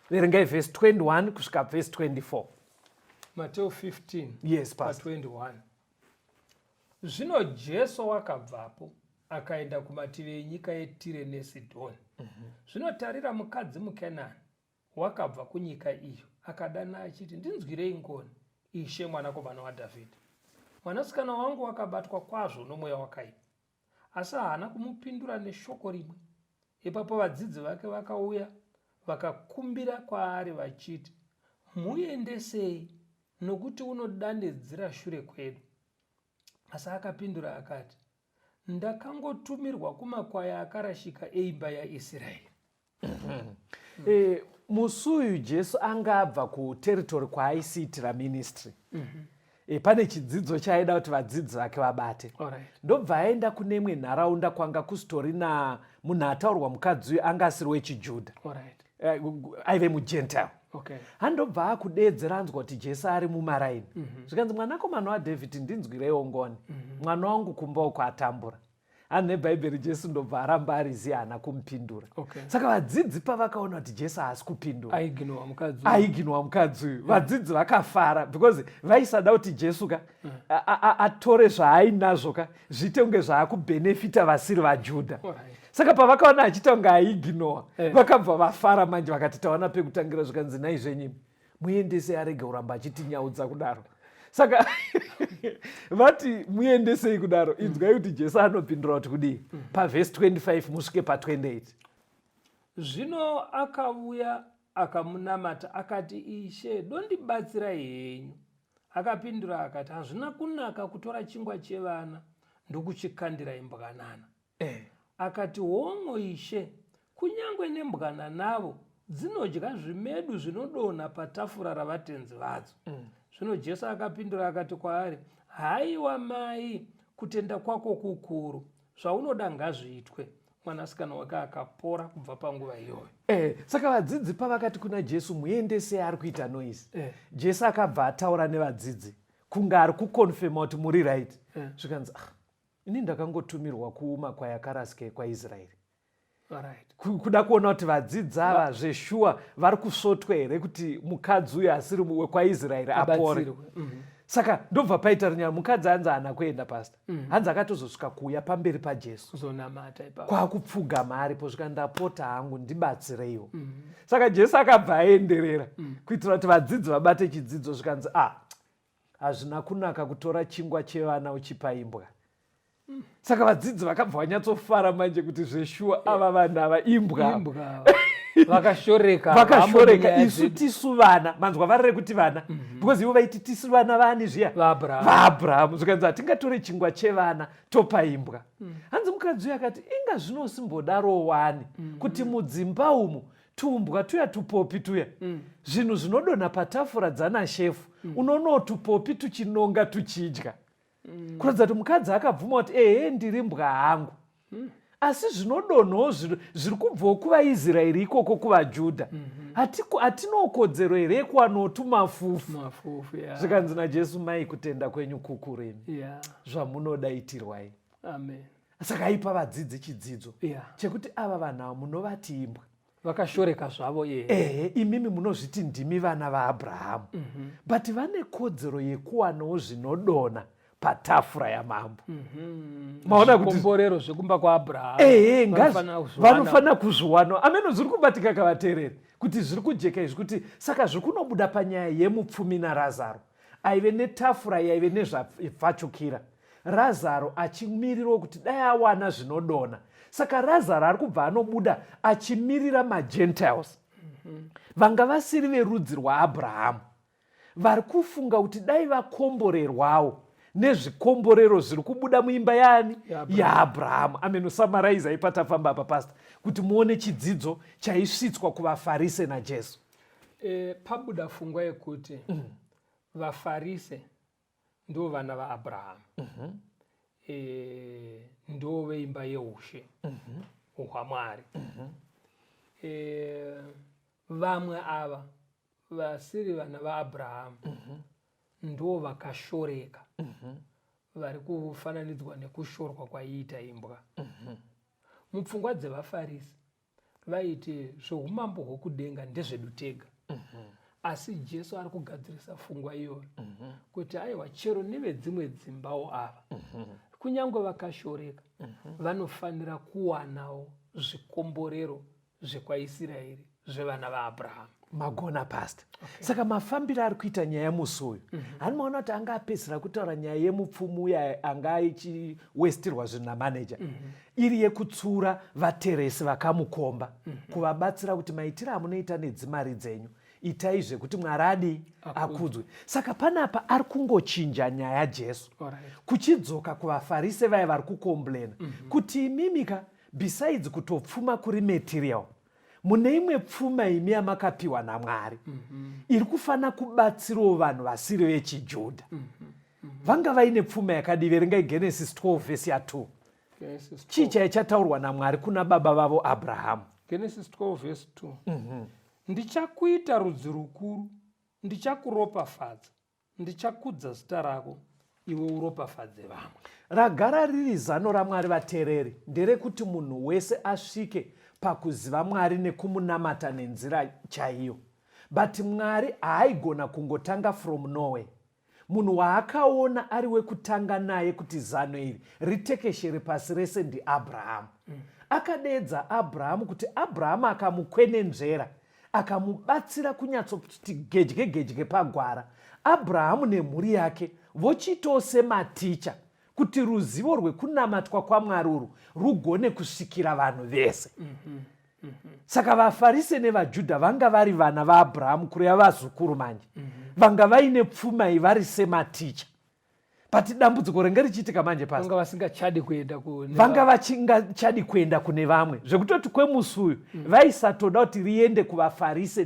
Verengai vhesi 21 kusvika vhesi 24. Mateo 15. Yes, Pastor. Pa21. Zvino Jesu wakabvapo akaenda kumativi enyika yeTire neSidhoni. Zvino tarira, mukadzi muKenani wakabva kunyika iyo akadana achiti, "Ndinzwirei ngoni, Ishe, mwanakomana waDhavhidhi. Mwanasikana wangu wakabatwa kwazvo nomweya wakaipa." Asi haana kumupindura neshoko rimwe. Ipapo vadzidzi vake vakauya vakakumbira kwaari vachiti, "Muendesei, nokuti unodanidzira shure kwedu." Asi akapindura akati, "Ndakangotumirwa kumakwai akarashika eimba yaIsraeri." Musi uyu Jesu anga abva kuterritory kwaaisiitira ministry. E, pane chidzidzo chaaida kuti vadzidzi vake vabate. Ndobva aenda kune imwe nharaunda kwanga kusitori na munhu ataurwa mukadzi uyu anga asiri wechijudha. Eh, aive mugentile. Okay. Handobva akudeedzera anzwa kuti Jesu ari mumaraini. Zvikanzi mwanakomana waDhavhidhi ndinzwireiwo ngoni. Mwana wangu kumba uko atambura. Hanzi nebhaibheri Jesu ndobva aramba ari ziya haana kumupindura. Okay. Saka vadzidzi pavakaona kuti Jesu haasi kupindura, aiginwa mukadzi uyu. Aiginwa mukadzi uyu, vadzidzi vakafara because vaisada kuti Jesu ka atore zvaainazvo ka zviite kunge zvaakubhenefita vasiri vaJudha. Saka pavakaona achiita kunge aiginowa, vakabva vafara manje vakati tawana pekutangira. Zvikanzi nhai zvenyimi, muendese arege kuramba achitinyaudza kudaro. Saka vati muendesei kudaro, inzwai kuti Jesu anopindura kuti kudii pavhesi 25 musvike pa28. Zvino akauya akamunamata akati, Ishe, dondibatsirai henyu. Akapindura akati, Hazvina kunaka kutora chingwa chevana ndokuchikandira imbwanana. Akati, Hon'o Ishe, kunyange nembwananavo dzinodya zvimedu zvinodonha patafura ravatenzi vadzo. Zvino Jesu akapindura akati kwaari, Haiwa mai, kutenda kwako kukuru, zvaunoda ngazviitwe. Mwanasikana wake akapora kubva panguva iyoyo. Saka vadzidzi pavakati kuna Jesu muendesei ari kuita noise, Jesu akabva ataura nevadzidzi kunge ari kukonfema kuti muri right. Zvikanzi ah, ini ndakangotumirwa kumakwai akarasika ekwaIsraeri. Kuda kuona kuti vadzidzi ava zveshuwa vari kusvotwa here kuti mukadzi uyu asiri wekwaIsraeri apore. Abatsirwe. Saka ndobva paita runyaya, mukadzi hanzi haana kuenda pasta. Hanzi akatozosvika kuuya pamberi paJesu kuzonamata ipapo, kwakupfugama aripo, svika ndapota hangu ndibatsireiwo. Saka Jesu akabva aenderera kuitira kuti vadzidzi vabate chidzidzo. Zvikanzi ah, hazvina kunaka kutora chingwa chevana uchipa imbwa. Saka vadzidzi vakabva vanyatsofara manje kuti zveshuwa ava vanhu ava imbwa. Imbwa vakashoreka. Vakashoreka. Vamwe Isu tisu vana, manzwa vari rekuti vana, because ivo vaiti tisu vana vani zviya? VaAbrahamu. VaAbrahamu. Zvikanzi hatingatore chingwa chevana topa imbwa. Hanzi mukadzi uyu akati inga zvinosimbodaro wani kuti mudzimba umu tumbwa tuya tupopi tuya, zvinhu zvinodonha patafura dzana shefu, unonoo tupopi tuchinonga tuchidya. Kuratidza kuti mukadzi akabvuma kuti ehe ndiri mbwa hangu, asi zvinodonhawo zviri kubvawo kuvaIsraeri ikoko kuvaJudha. Hatinowo kodzero here yekuwanawo tumafufu? Mafufu, yeah. Zvikanzi naJesu mai kutenda kwenyu kukuru imi. Zvamunoda itirwai. Amen. Saka aipa vadzidzi chidzidzo chekuti ava vanhu ava munovati imbwa, vakashoreka zvavo iye. Ehe, imimi munozviti ndimi vana vaAbrahamu, but vane kodzero yekuwanawo zvinodonha patafura yamambo. Maona kuti zvikomborero zvekumba kwaAbrahamu ehe, vanofanira kuzviwana. Vanofanira kuzviwana. Ameno zviri kubatika kavateereri kuti zviri kujeka izvi, kuti saka zviri kunobuda panyaya yemupfumi naRazaro aive netafura yaive nezvapfachukira, Razaro achimirirawo kuti dai awana zvinodonha. Saka Razaro ari kubva anobuda achimirira magentiles vanga vasiri verudzi rwaAbrahamu, vari kufunga kuti dai vakomborerwawo nezvikomborero zviri kubuda muimba yaani? YaAbrahamu. Ameno samaraiza ipatafamba apa pastor kuti muone chidzidzo chaisvitswa kuvaFarise naJesu. Pabuda fungwa yekuti vaFarise ndo vana vaAbrahamu, ndo veimba yeushe hwaMwari. Vamwe ava vasiri vana vaAbrahamu ndo vakashoreka, vari kufananidzwa nekushorwa kwaiita imbwa. Mupfungwa dzevaFarisi vaiti zveumambo hwokudenga ndezvedu tega. Asi Jesu ari kugadzirisa fungwa iyoyo kuti aiwa, chero nevedzimwe dzimbawo ava, kunyange vakashoreka, vanofanira kuwanawo zvikomborero zvekwaIsraeri zvevana vaAbrahamu. Magona pastor. Saka mafambiro ari kuita nyaya musi uyu, hani maona kuti anga apedzisira kutaura nyaya yemupfumi uya anga achiwestirwa zvinhu namaneja, iri yekutsura vateresi vakamukomba, kuvabatsira kuti maitiro amunoita nedzimari dzenyu itai zvekuti Mwari adii? Akudzwe. Saka panapa ari kungochinja nyaya Jesu kuchidzoka kuvaFarise vaya vari kukomblena kuti imimika besides kutopfuma kuri material, Mune imwe pfuma imi yamakapiwa naMwari iri kufanira kubatsirawo vanhu vasiri vechiJudha. Vanga vaine pfuma yakadii? Verengai Genesis 12 vhesi ya2. Chii chaichataurwa naMwari kuna baba vavo Abrahamu? Genesis 12 vhesi 2. Ndichakuita rudzi rukuru, ndichakuropafadza, ndichakudza zita rako, iwe uropafadze vamwe. Ragara riri zano raMwari vateereri nderekuti munhu wese asvike pakuziva Mwari nekumunamata nenzira chaiyo. But Mwari haaigona kungotanga from nowhere. Munhu waakaona ari wekutanga naye kuti zano iri ritekeshere pasi rese ndiAbrahamu. Akadeedza Abrahamu kuti Abrahamu akamukwenenzvera akamubatsira kunyatsoti gedye gedye pagwara. Abrahamu nemhuri yake vochiitawo sematicha kuti ruzivo rwekunamatwa kwaMwari urwu rugone kusvikira vanhu vese. Saka vaFarise nevaJudha vanga vari vana vaAbrahamu, kureva vazukuru manje. Vanga vaine pfuma iyi vari sematicha. But dambudziko ringe richiitika manje pasi, vanga vasingachadi kuenda kune vanga vachingachadi kuenda kune vamwe, zvekutoti kwemusi uyu vaisatoda kuti riende kuvaFarise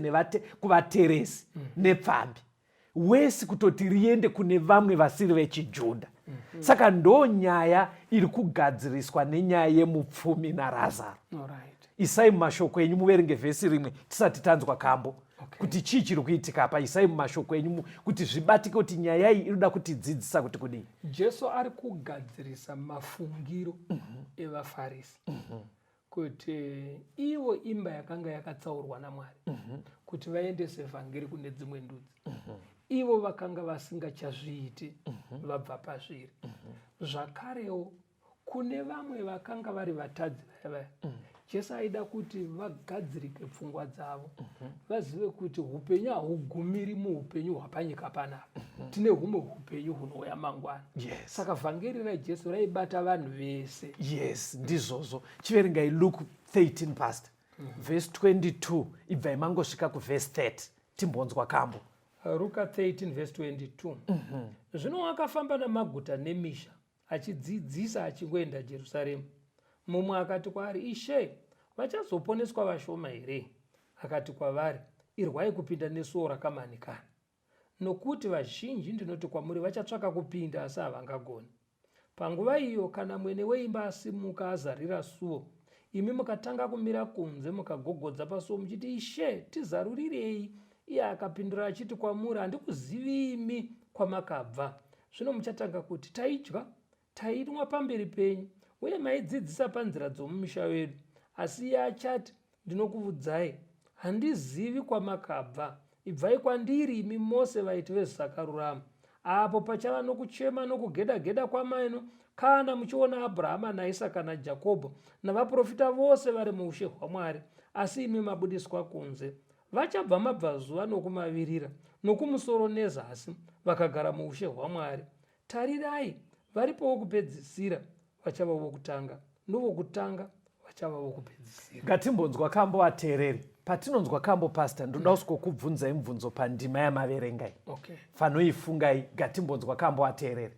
kuvateresi nepfambi wesi, kutoti riende kune vamwe vasiri vechiJudha. Saka ndo nyaya iri kugadziriswa nenyaya yemupfumi naRazaro. Isai mumashoko enyu muverenge vhesi rimwe tisati tanzwa kambo. Kuti chii chiri kuitika apa. Isai mumashoko enyu kuti zvibatike kuti nyaya iyi inoda kutidzidzisa kuti kudii. Jesu ari kugadzirisa mafungiro evaFarisi kuti ivo imba yakanga yakatsaurwa naMwari kuti vaendese vhangeri kune dzimwe ndudzi, ivo vakanga vasingachazviiti, vabva pazviri. Zvakarewo kune vamwe vakanga vari vatadzi vaya vaya, Jesu aida kuti vagadzirike pfungwa dzavo, vazive kuti upenyu hahugumiri muupenyu hwapanyika panapa, tine humwe upenyu hunouya mangwana. Saka vhangeri raJesu raibata vanhu vese. Yes, ndizvozvo. Chiverengai Luke 13 pastor, verse 22, ibvai mangosvika kuvhesi 30, timbonzwa kambo. Ruka 13 verse 22. Zvino wakafamba namaguta nemisha achidzidzisa achingoenda Jerusarema. Mumwe akati kwaari, Ishe, vachazoponeswa vashoma here? Akati kwavari, Irwai kupinda nesuo rakamanikana, nokuti vazhinji ndinoti kwamuri vachatsvaka kupinda asi havangagoni. Panguva iyo kana mwene weimba asimuka azarira suo, imi mukatanga kumira kunze mukagogodza pasuo muchiti, Ishe, tizarurirei. Iye akapindura achiti kwamuri, Handikuzivii imi kwamakabva. Zvino muchatanga kuti, Taidya, tainwa pamberi penyu, uye maidzidzisa panzira dzomumisha wedu. Asi iye achati, Ndinokuvudzai, handizivi kwamakabva. Ibvai kwandiri, imi mose vaiti vezvisakarurama. Apo pachava nokuchema nokugeda-geda kwameno, kana muchiona Abrahama naIsaka naJakobho navaprofita vose vari muushe hwaMwari, asi imi mabudiswa kunze. Vachabva mabvazuva nokumavirira, nokumusoro nezasi, vakagara muushe hwaMwari. Tarirai, varipo vokupedzisira vachava vokutanga, novokutanga vachava vokupedzisira. Ngatimbonzwa kambo vateereri. Patinonzwa kambo pastor, ndoda kusvikokubvunzai mubvunzo pandima yamaverengai. Fanoifungai, ngatimbonzwa kambo vateereri.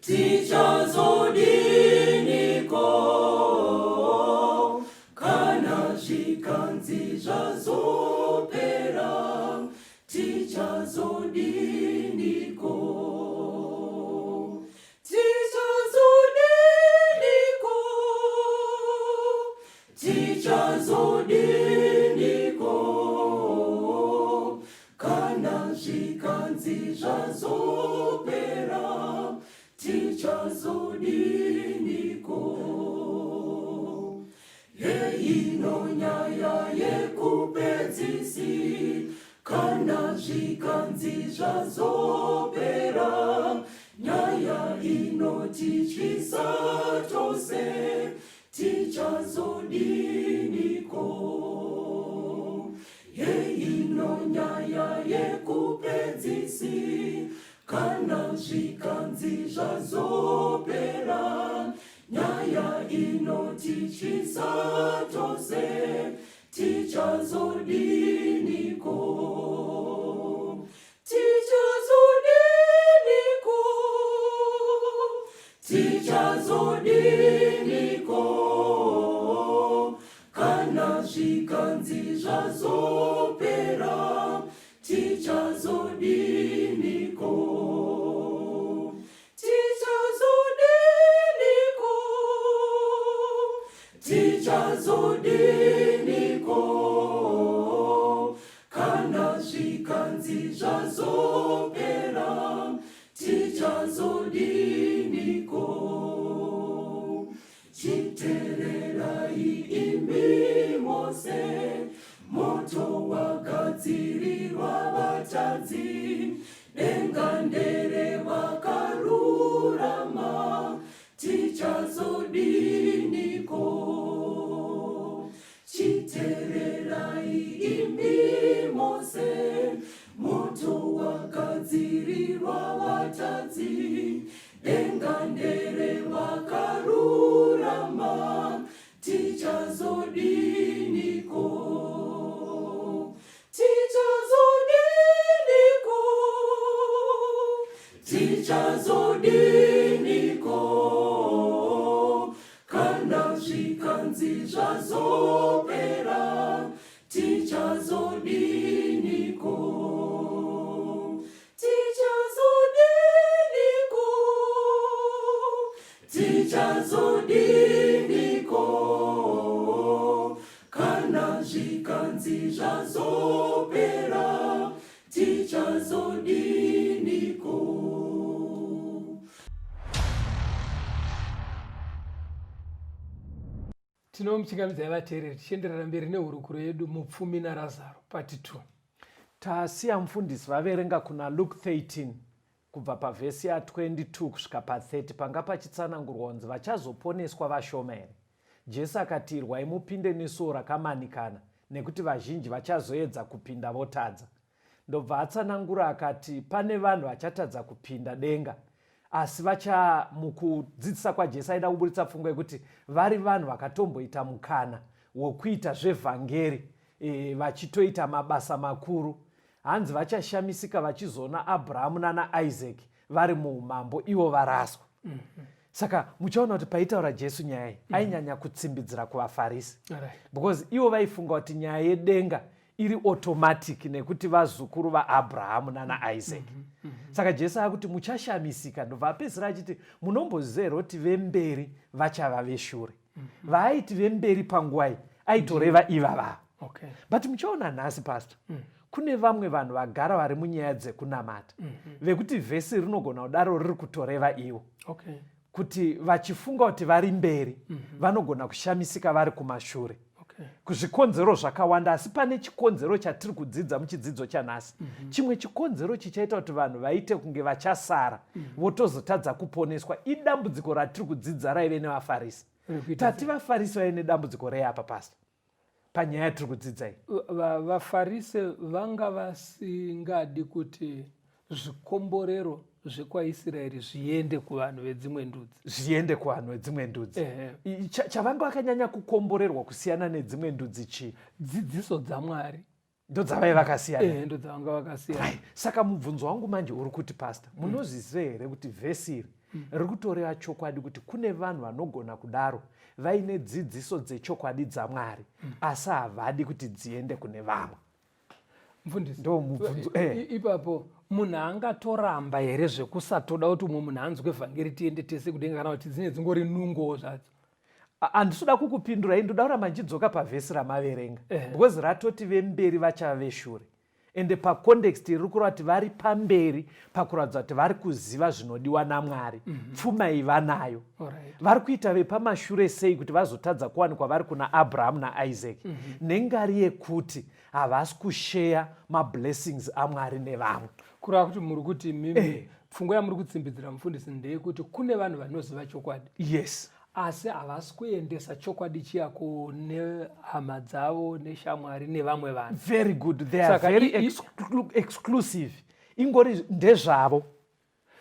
Tichazodiniko kana zvikanzi zvazopera? Tichazodiniko? Tichazodiniko? Tichazodiniko kana zvikanzi zvazopera? Tichazodiniko? Heino nyaya yekupedzisi kana zvikanzi zvazopera, nyaya inotityisa tose. Tichazodiniko? Heino nyaya yekupedzisi kana zvikanzi zvazopera, nyaya inotityisa tose. Tichazodiniko? Tichazodiniko? Tichazodiniko? Tichazodiniko? Kana zvikanzi zvazopera, tichazodiniko? Chitererai imi mose, moto wagadzirirwa vatadzi, denga ndere vakarurama, tichazodiniko? Chitererai imi mose, moto wagadzirirwa vatadzi, denga ndere vakarurama, tichazodiniko? Tichazodiniko? Tichazodiniko? Kana zvikanzi zvazopera, tichazodiniko? Tichazodiniko? Tichazodiniko? Kana zvikanzi zvazopera, tichazodiniko? Tinomuchingamidzai vateereri tichienderera mberi nehurukuro yedu Mupfumi naRazaro part 2. Tasiya mufundisi vaverenga kuna Luke 13 kubva pavhesi ya 22 kusvika pa30 panga pachitsanangurwa kunzi vachazoponeswa vashoma here. Jesu akati irwai mupinde nesuo rakamanikana nekuti vazhinji vachazoedza kupinda votadza. Ndobva atsanangura akati pane vanhu vachatadza kupinda denga asi vacha mukudzidzisa kwaJesu aida kuburitsa pfungwa yekuti vari vanhu vakatomboita mukana wokuita zvevhangeri e, vachitoita mabasa makuru hanzi vachashamisika vachizoona Abrahamu nana Isaac vari muumambo ivo varaswa. Mm -hmm. Saka muchaona kuti paitaura Jesu nyaya iyi mm -hmm. ainyanya kutsimbidzira kuvaFarisi right. Because ivo vaifunga kuti nyaya yedenga iri automatic nekuti vazukuru vaAbrahamu nana Isaac. Mm -hmm. Mm -hmm. Saka Jesu akuti muchashamisika ndobva apedzisira achiti munomboziva here kuti vemberi vachava veshure. Mm -hmm. Vaaiti vemberi panguva iyi aitoreva ivava. Okay. But muchaona nhasi pastor kune vamwe vanhu vagara vari munyaya dzekunamata vekuti vhesi rinogona kudaro riri kutoreva ivo. Okay. Kuti vachifunga kuti vari mberi vanogona kushamisika vari kumashure. Okay. Kuzvikonzero zvakawanda asi pane chikonzero chatiri kudzidza muchidzidzo chanhasi. Chimwe chikonzero chichaita kuti vanhu vaite kunge vachasara votozotadza kuponeswa idambudziko ratiri kudzidza raive nevaFarisi. Tati vaFarisi vaive nedambudziko rei apa pastor? Panyaya yatiri kudzidza iyi. VaFarise vanga vasingadi kuti zvikomborero zvekwaIsraeri zviende kuvanhu vedzimwe ndudzi. Zviende kuvanhu vedzimwe ndudzi. Chavanga vakanyanya kukomborerwa kusiyana nedzimwe ndudzi chii? Dzidziso dzaMwari. Ndodzavaiva vakasiyana. Ndodzavanga vakasiyana. Right. Saka mubvunzo wangu manje uri kuti pastor, munozviziva here kuti vhesi iri riri kutoreva chokwadi kuti kune vanhu vanogona kudaro vaine dzidziso dzechokwadi dzaMwari asi havadi kuti dziende kune vamwe. Mfundisi, ndo mubvunzo. Ipapo munhu angatoramba here zvekusatoda kuti umwe munhu anzwe vhangeri tiende tese kudenga kana kuti dzine dzingori nungowo zvadzo? Handisi kukupindurai, ndoda kuramba ndichidzoka pavhesi ramaverenga because ratoti vemberi vachava veshure ende pacontext riri kureva kuti vari pamberi pakuratidza kuti vari kuziva zvinodiwa naMwari. Pfuma iyi vanayo. Vari kuita vepamashure sei kuti vazotadza kuwanikwa vari kuna Abrahamu naIsaac? Nengari yekuti havasi kusheya mablessings aMwari nevamwe. Kureva kuti muri kuti mimi pfungwa yamuri kutsimbidzira mufundisi ndeyekuti kune vanhu vanoziva chokwadi. Yes. Asi havasi kuendesa chokwadi chiya kune hama dzavo neshamwari nevamwe vanhu. Very good. They are very exclusive. Ingori ndezvavo.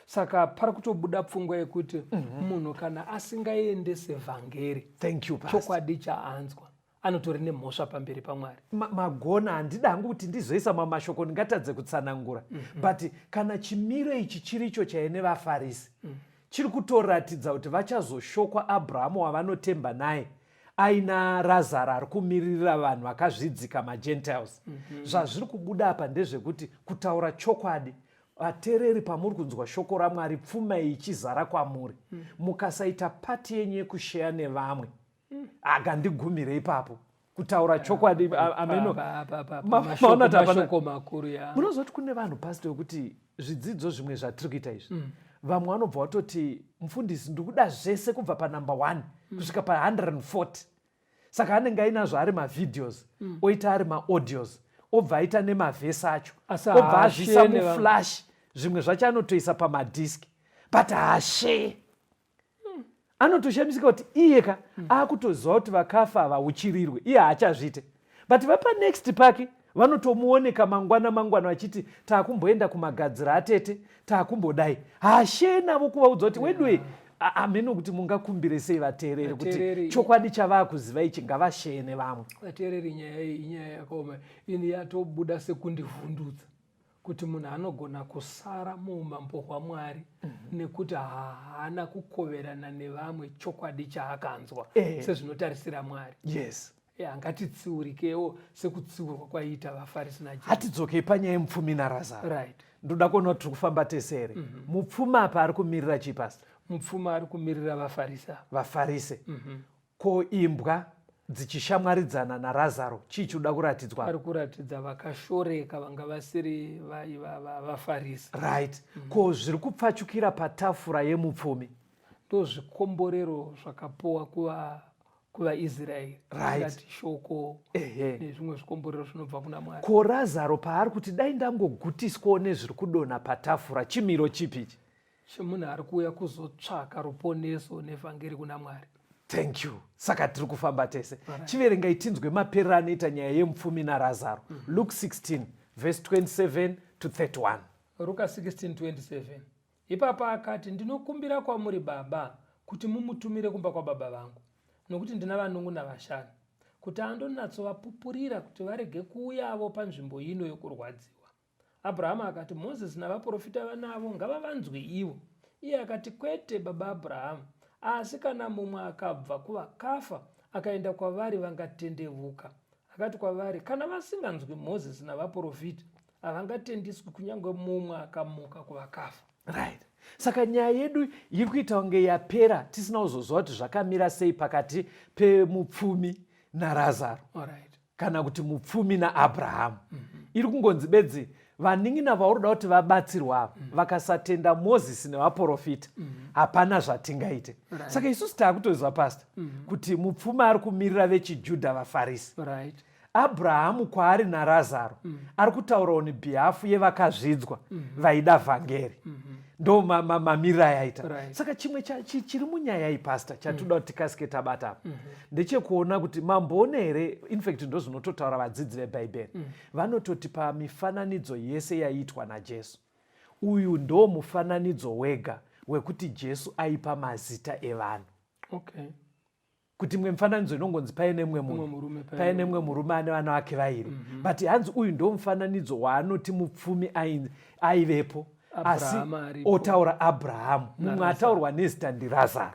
Saka pari kutobuda pfungwa yekuti munhu kana asingaendese vhangeri, Thank you, Pastor. chokwadi chaanzwa anotori nemhosva pamberi paMwari. Magona, handida hangu kuti ndizoisa mamwe mashoko ndingatadze kutsanangura. But kana chimiro ichi chiricho chaine vaFarisi, chiri kutoratidza kuti vachazoshokwa Abrahamu wavanotemba naye. Aina Razaro ari kumiririra vanhu vakazvidzika, maGentiles. Zvazviri kubuda apa ndezvekuti, kutaura chokwadi, vateereri, pamuri kunzwa shoko raMwari, pfuma iyi ichizara kwamuri, mukasaita part yenyu yekusheya nevamwe, agandigumire ipapo. Kutaura chokwadi, ameno. Maona kuti mashoko makuru ya. Munozoti kune vanhu, pastor, wekuti zvidzidzo zvimwe zvatiri kuita izvi, vamwe vanobva vatoti, "Mufundisi, ndikuda zvese kubva panumber 1 kusvika pa140." Saka anenge ainazvo ari mavideos, oita ari maaudios, obva aita nemavhesi acho, Asi obva azvisa haashare nevamwe. Muflash, zvimwe zvacho anotoisa pamadhiski, but haashare. Anotoshamisika kuti iye ka akutoziva kuti vakafa havauchirirwe, iye haachazviite, but vapanext pake vanotomuoneka mangwana mangwana vachiti, "Taakumboenda kumagadzira atete, taakumbodai." Haashare navo kuvaudza kuti wedwe ameno kuti mungakumbire sei vateereri kuti chokwadi chavaakuziva ichi ngavashare nevamwe. Vateereri, nyaya iyi inyaya yakaoma. Ini yatobuda sekundivhundutsa kuti munhu anogona kusara muumambo hwaMwari nekuti haana kukoverana nevamwe chokwadi chaakanzwa sezvinotarisira Mwari. Ya, ngatitsiurikewo sekutsiurwa kwaiita vaFarisi naJesu. Hatidzokei panyaya yemupfumi naRazaro. Ndoda kuona kuti tiri kufamba tese here. Mupfumi apa ari kumirira chii, pastor? Mupfumi ari kumirira vaFarisi ava. Vafarise. Ko imbwa dzichishamwaridzana naRazaro, chii chinoda kuratidzwa? Ari kuratidza vakashoreka vanga vasiri vaFarisi. Right. Ko zviri kupfachukira patafura yemupfumi? Ndo zvikomborero zvakapuwa kuvaIsraeri. Ngati shoko nezvimwe zvikomborero zvinobva kuna Mwari. Ko Razaro paari kuti, "Dai ndangogutiswawo nezviri kudonha patafura," chimiro chipi ichi? Chemunhu ari kuuya kuzotsvaka ruponeso nevhangeri kuna Mwari. Thank you. Saka tiri kufamba tese. Chiverengai tinzwe maperero anoita nyaya yemupfumi naRazaro. Luke 16 verse 27 to 31. Ruka 16:27. Ipapo akati, "Ndinokumbira kwamuri, baba, kuti mumutumire kumba kwababa vangu, nokuti ndina vanun'una vashanu, kuti andonyatsovapupurira, kuti varege kuuyavo panzvimbo ino yokurwadziwa." Abrahama akati, "Mozisi navaprofita vanavo, ngavavanzwe ivo." Iye akati, "Kwete, baba Abrahamu, asi kana mumwe akabva kuvakafa akaenda kwavari, vangatendevuka." Akati kwavari, "Kana vasinganzwi Mozisi navaprofita, havangatendiswi kunyange mumwe akamuka kuvakafa." Right. Saka nyaya yedu iri kuita kunge yapera tisina kuzoziva kuti zvakamira sei pakati pemupfumi naRazaro kana kuti mupfumi naAbrahamu. Iri kungonzi bedzi vanin'ina vauri kuda kuti vabatsirwa ava, vakasatenda Mozisi nevaprofita, hapana zvatingaite. Saka isusu taakutoziva, pastor, kuti mupfumi ari kumirira vechiJudha, vaFarisi. Abrahamu kwaari naRazaro ari kutaura on behalf yevakazvidzwa vaida vhangeri. Ndo mamiriro ayaita. Saka chimwe chiri munyaya iyi, pastor, chatoda kuti tikasike tabata apa ndechekuona kuti mamboona here, infact ndo zvinototaura vadzidzi vebhaibheri, vanototi pamifananidzo yese yaiitwa naJesu, uyu ndo mufananidzo wega wekuti Jesu aipa mazita evanhu. Kuti imwe mifananidzo inongonzi paine mumwe mumwe munhu, murume, paine mumwe murume ane vana vake vairi, but hanzi uyu ndo mufananidzo waanoti mupfumi aivepo, asi Abrahama aripo. Otaura Abrahamu, mumwe ataurwa nezita ndiRazaro.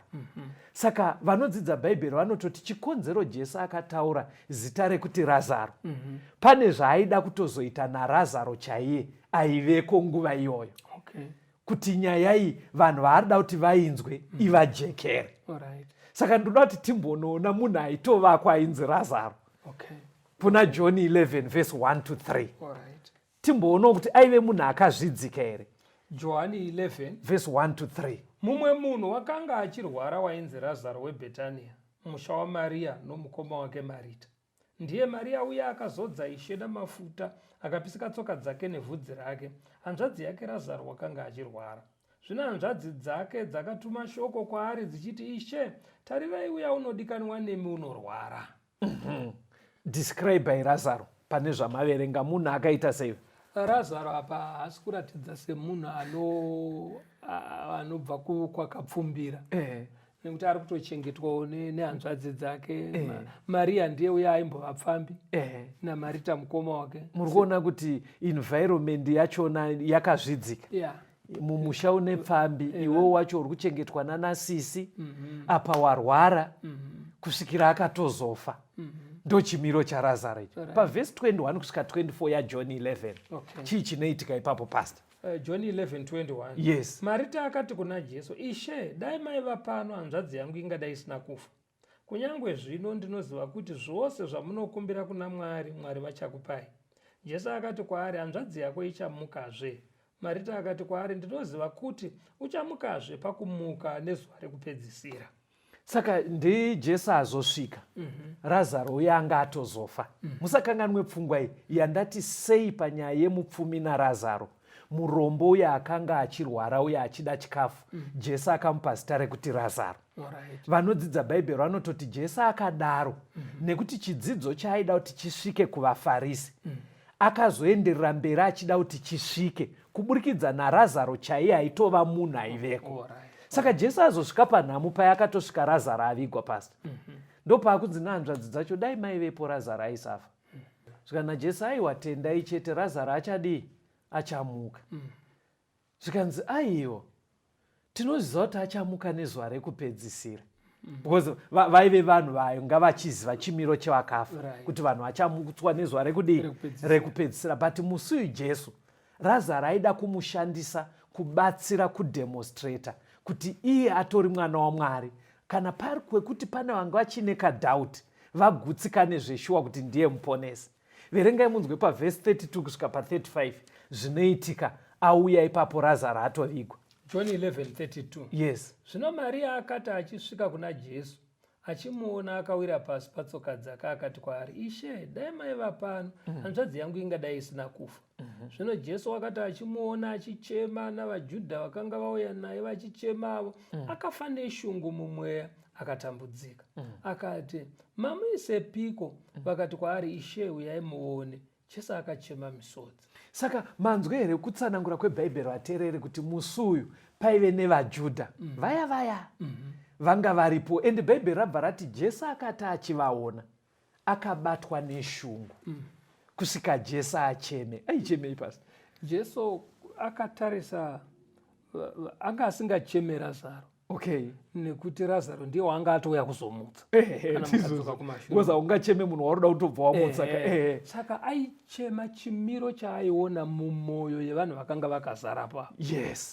Saka vanodzidza Bhaibheri vanototi chikonzero Jesu akataura zita rekuti Razaro, pane zvaaida kutozoita naRazaro chaiye aiveko nguva iyoyo, kuti nyaya iyi vanhu vaarida kuti vainzwe ivajekere. Saka ndoda kuti timbonoona munhu aitovakwa ainzi Razaro kuna John 11 verse 1 to 3. Timboonawo kuti aive munhu akazvidzika here. Johani 11 verse 1 to 3. Mumwe munhu wakanga achirwara wainzi Razaro, weBhetania, musha waMariya nomukoma wake Marita. Ndiye Mariya uya akazodza Ishe namafuta, akapisika tsoka dzake nevhudzi rake. Hanzvadzi yake Razaro wakanga achirwara. Zvino hanzvadzi dzake dzakatuma shoko kwaari dzichiti, "Ishe, tarirai, uya unodikanwa nemi unorwara." Describe Razaro pane zvamaverenga, munhu akaita sei? Razaro apa haasi kuratidza semunhu anobva kwakapfumbira, nekuti ari kutochengetwawo nehanzvadzi dzake. Mariya ndiye uya aimbova pfambi, naMarita mukoma wake. Muri kuona kuti environment yachona yakazvidzika. Mumusha une pfambi, iwe wacho uri kuchengetwa nanasisi, apa warwara. Kusvikira akatozofa. Ndochimiro chaRazaro ichi. Pavhesi 21 kusvika 24 yaJohn 11. Chii chinoitika ipapo, Pastor? John 11:21. Yes. Marita akati kuna Jesu, "Ishe, dai maiva pano, hanzvadzi yangu ingadai isina kufa. Kunyange zvino ndinoziva kuti zvose zvamunokumbira kuna Mwari, Mwari vachakupai." Jesu akati kwaari, "Hanzvadzi yako ichamukazve." Marita akati kwaari, "Ndinoziva kuti uchamukazve pakumuka nezuva rekupedzisira." Saka ndiJesu azosvika, Razaro uye anga atozofa. Musakanganwe pfungwa iyi yandati sei panyaya yemupfumi naRazaro. Murombo uye akanga achirwara uye achida chikafu, Jesu akamupa zita rekuti Razaro. Vanodzidza Bhaibheri vanototi Jesu akadaro nekuti chidzidzo chaaida kuti chisvike kuvaFarisi, akazoenderera mberi achida kuti chisvike kuburikidza naRazaro chaiye aitova munhu aiveko. Saka Jesu azosvika panhamo paya akatosvika Razaro avigwa, Pastor. Ndopaakunzi nehanzvadzi dzacho, "Dai maivepo, Razaro aisafa." Svika naJesu, "Aiwa, tendai chete, Razaro achadii? Achamuka." Zvikanzi, "Aiwa, tinoziva kuti achamuka nezuva rekupedzisira," because vaive vanhu vanga vachiziva chimiro chevakafa, kuti vanhu vachamutswa nezuva rekudii? Rekupedzisira. Rekupedzisira. But musi uyu Jesu, Razaro aida kumushandisa kubatsira kudemonstrata kuti iye atori mwana waMwari. Kana pari kwekuti pane vanga vachine kadoubt, vagutsikane zveshuwa kuti ndiye muponesi. Verengai munzwe pavhesi 32 kusvika pa35 zvinoitika auya ipapo Razaro atovigwa. John 11:32. Yes. Zvino Mariya akati achisvika kuna Jesu, achimuona, akawira pasi patsoka dzake, akati kwaari, "Ishe, dai maiva pano, hanzvadzi yangu ingadai isina kufa." Zvino Jesu wakati achimuona achichema, navaJudha vakanga vauya naye vachichemavo, akafa neshungu mumweya, akatambudzika. Akati, "Mamuisepiko?" Vakati kwaari, "Ishe, uyai muone." Jesu akachema misodzi. Saka manzwa here kutsanangura kweBhaibheri, vateereri, kuti musi uyu paive nevaJudha vaya vaya vanga varipo, ende Bhaibheri rabva rati Jesu akati achivaona akabatwa neshungu kusvika Jesu acheme. Aichemei, Pastor? Jesu akatarisa, anga asingacheme Razaro, nekuti Razaro ndiye waanga atouya kuzomutsa. Kana mukadzoka kumashure. Because haungacheme munhu wauri kutobva wamutsa ka. Saka aichema chimiro chaaiona mumwoyo yevanhu vakanga vakazara pa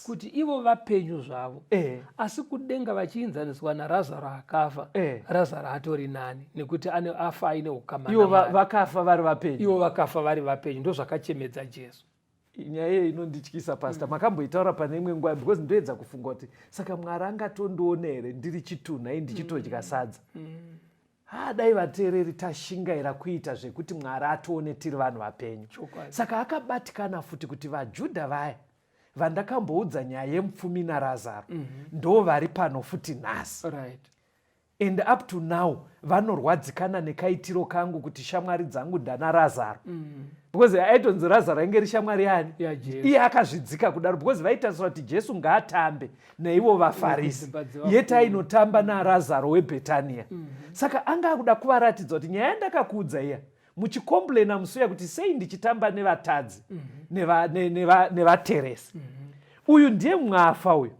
kuti ivo vapenyu zvavo, asi kudenga vachiinzaniswa naRazaro akafa, Razaro atori nani nekuti ane afa aine ukama Ivo naMwari. Vakafa vari vapenyu. Ivo vakafa vari vapenyu. Ndo zvakachemedza Jesu. Nyaya iyi inondityisa, Pastor. Makamboitaura pane imwe nguva, because ndoedza kufunga kuti saka Mwari angatondiona here ndiri chitunha, ndichitodya sadza? Ha, dai vateereri tashingaira kuita zvekuti Mwari atione tiri vanhu vapenyu. Saka akabatikana futi kuti vaJudha vaya vandakamboudza nyaya yemupfumi naRazaro ndo vari pano futi nhasi, and up to now vanorwadzikana nekaitiro kangu kuti shamwari dzangu ndana Razaro, because aitonzi Razaro ainge ri shamwari yani? YaJesu. Iye akazvidzika kudaro because vaitarisira kuti Jesu ngaatambe naivo vaFarisi, Nekudzimba dzevakuru. Yet ainotamba naRazaro weBhetania. Saka anga akuda kuvaratidza kuti nyaya yandakakuudza iya muchikomplena musuya kuti sei ndichitamba nevatadzi nevateresi, uyu ndiye mwafa uyu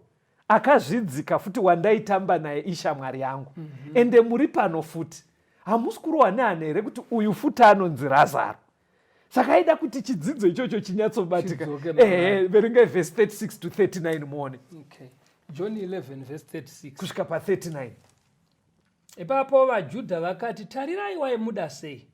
akazvidzika futi wandaitamba naye ishamwari yangu. Ende muri pano futi, hamusi kurohwa nehana here kuti uyu futi anonzi Razaro? Saka aida kuti chidzidzo ichocho chinyatsobatika. Chidzoke mamari. Ehe, verengai vhesi 36 to 39 muone. Okay. John 11 verse 36 kusvika pa39. Ipapo vaJudha vakati, "Tarirai, waimuda sei!"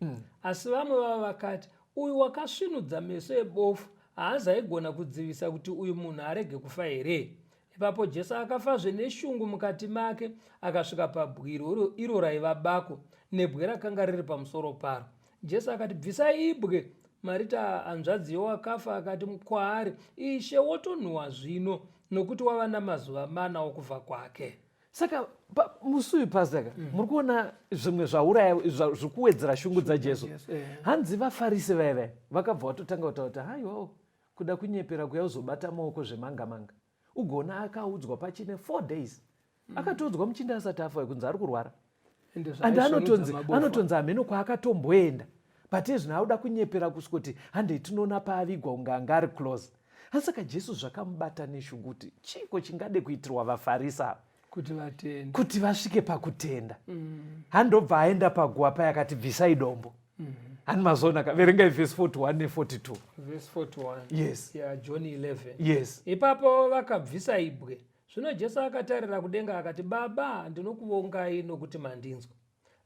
Asi vamwe vavo vakati, "Uyu wakasvinudza meso ebofu haazaigona kudzivisa kuti uyu munhu arege kufa here?" Ipapo Jesu akafazve neshungu mukati make, akasvika pabwiro iro raiva bako, nebwe rakanga riri pamusoro paro. Jesu akati, "Bvisai ibwe." Marita, hanzvadzi yowakafa, akati kwaari, "Ishe, wotonhuhwa zvino, nokuti wava namazuva 4 okufa kwake." Saka musi uyu, Pastor ka, muri kuona zvimwe zvauraya zviri kuwedzera shungu dzaJesu. Jesu. Hanzi vaFarisi vaya vaya vakabva vatotanga kutaura kuti haiwawo, kuda kunyepera kuya uzobata maoko zvemanga manga. Ugoona akaudzwa pachine 4 days, akatoudzwa muchinda asati afa kunzi ari kurwara. Ende and zvaaisvinudza anotonzi mabofu. Anotonzi hameno kwaakatomboenda, but ezvino auda kunyepera kusvikoti handei tinoona paavigwa kunge anga ari close. Asi saka Jesu zvakamubata neshungu kuti chiko chingade kuitirwa vaFarisi ava. Kuti vatende. Kuti vasvike pakutenda. Handobva aenda paguva paya akati bvisai dombo. Hani mazoona ka, verengai vhesi 41 ne42. Vhesi 41. Yes. Ya John 11. Yes. Ipapo vakabvisa ibwe. Zvino Jesu akatarira kudenga akati, Baba, ndinokuvongai nokuti mandinzwa.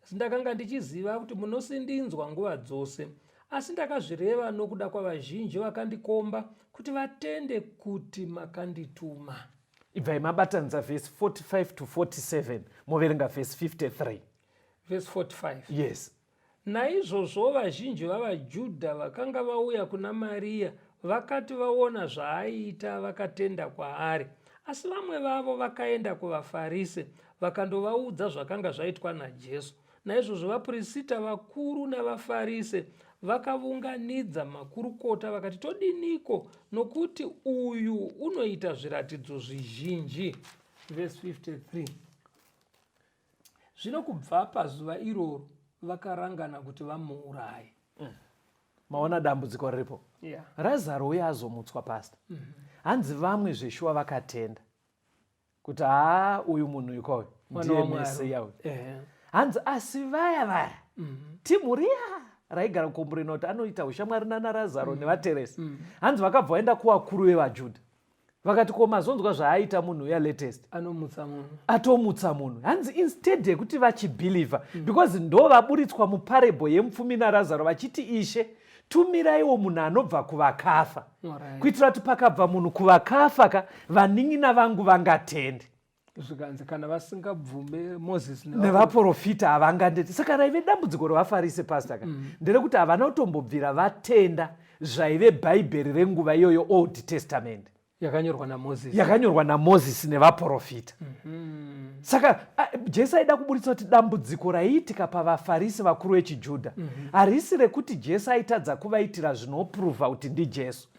Asi ndakanga ndichiziva kuti munosindinzwa nguva dzose, asi ndakazvireva nokuda kwavazhinji vakandikomba, kuti vatende kuti makandituma. Ibvai mabatanidza vhesi 45 to 47 moverenga vhesi 53. Vhesi 45. Yes. Naizvozvo vazhinji vavaJudha vakanga vauya kuna Mariya vakati vaona zvaaiita vakatenda kwaari. Asi vamwe vavo vakaenda kuvaFarise vakandovaudza zvakanga zvaitwa naJesu. Naizvozvo vaPrisita vakuru navaFarise vakavunganidza makurukota vakati, Todiniko, nokuti uyu unoita zviratidzo zvizhinji. Verse 53. Zvino kubva pazuva iroro vakarangana kuti vamuuraye. Maona dambudziko riripo? Yeah. Razaro uye azomutswa, pastor. Hanzi vamwe zveshuwa vakatenda kuti haa, uyu munhu ikoyo Mwana ndiye waMwari. Mesiya uyu. Ehe. Hanzi asi vaya vaya timu riya raigara kukomburena kuti anoita ushamwari nana Razaro nevateresi, hanzi vakabva vaenda kuvakuru vevaJudha vakati, ko mazonzwa zvaaita munhu uya latest? Anomutsa munhu. Atomutsa munhu. Hanzi instead yekuti vachibhilivha, because ndo vaburitswa muparable yemupfumi naRazaro vachiti, Ishe, tumiraiwo munhu anobva kuvakafa, kuitira kuti pakabva munhu kuvakafa ka, vanin'ina vangu vangatende. Zvikanzi kana vasingabvume Mozisi nevaprofita havangandeti. Saka raive dambudziko revaFarise, pastor ka, nderekuti havana kutombobvira vatenda zvaive Bhaibheri renguva iyoyo, Old Testament yakanyorwa naMozisi. Yakanyorwa naMozisi nevaprofita. Saka Jesu aida kuburitsa kuti dambudziko raiitika pavaFarisi vakuru vechiJudha harisi rekuti Jesu aitadza kuvaitira zvinopruvha kuti ndiJesu,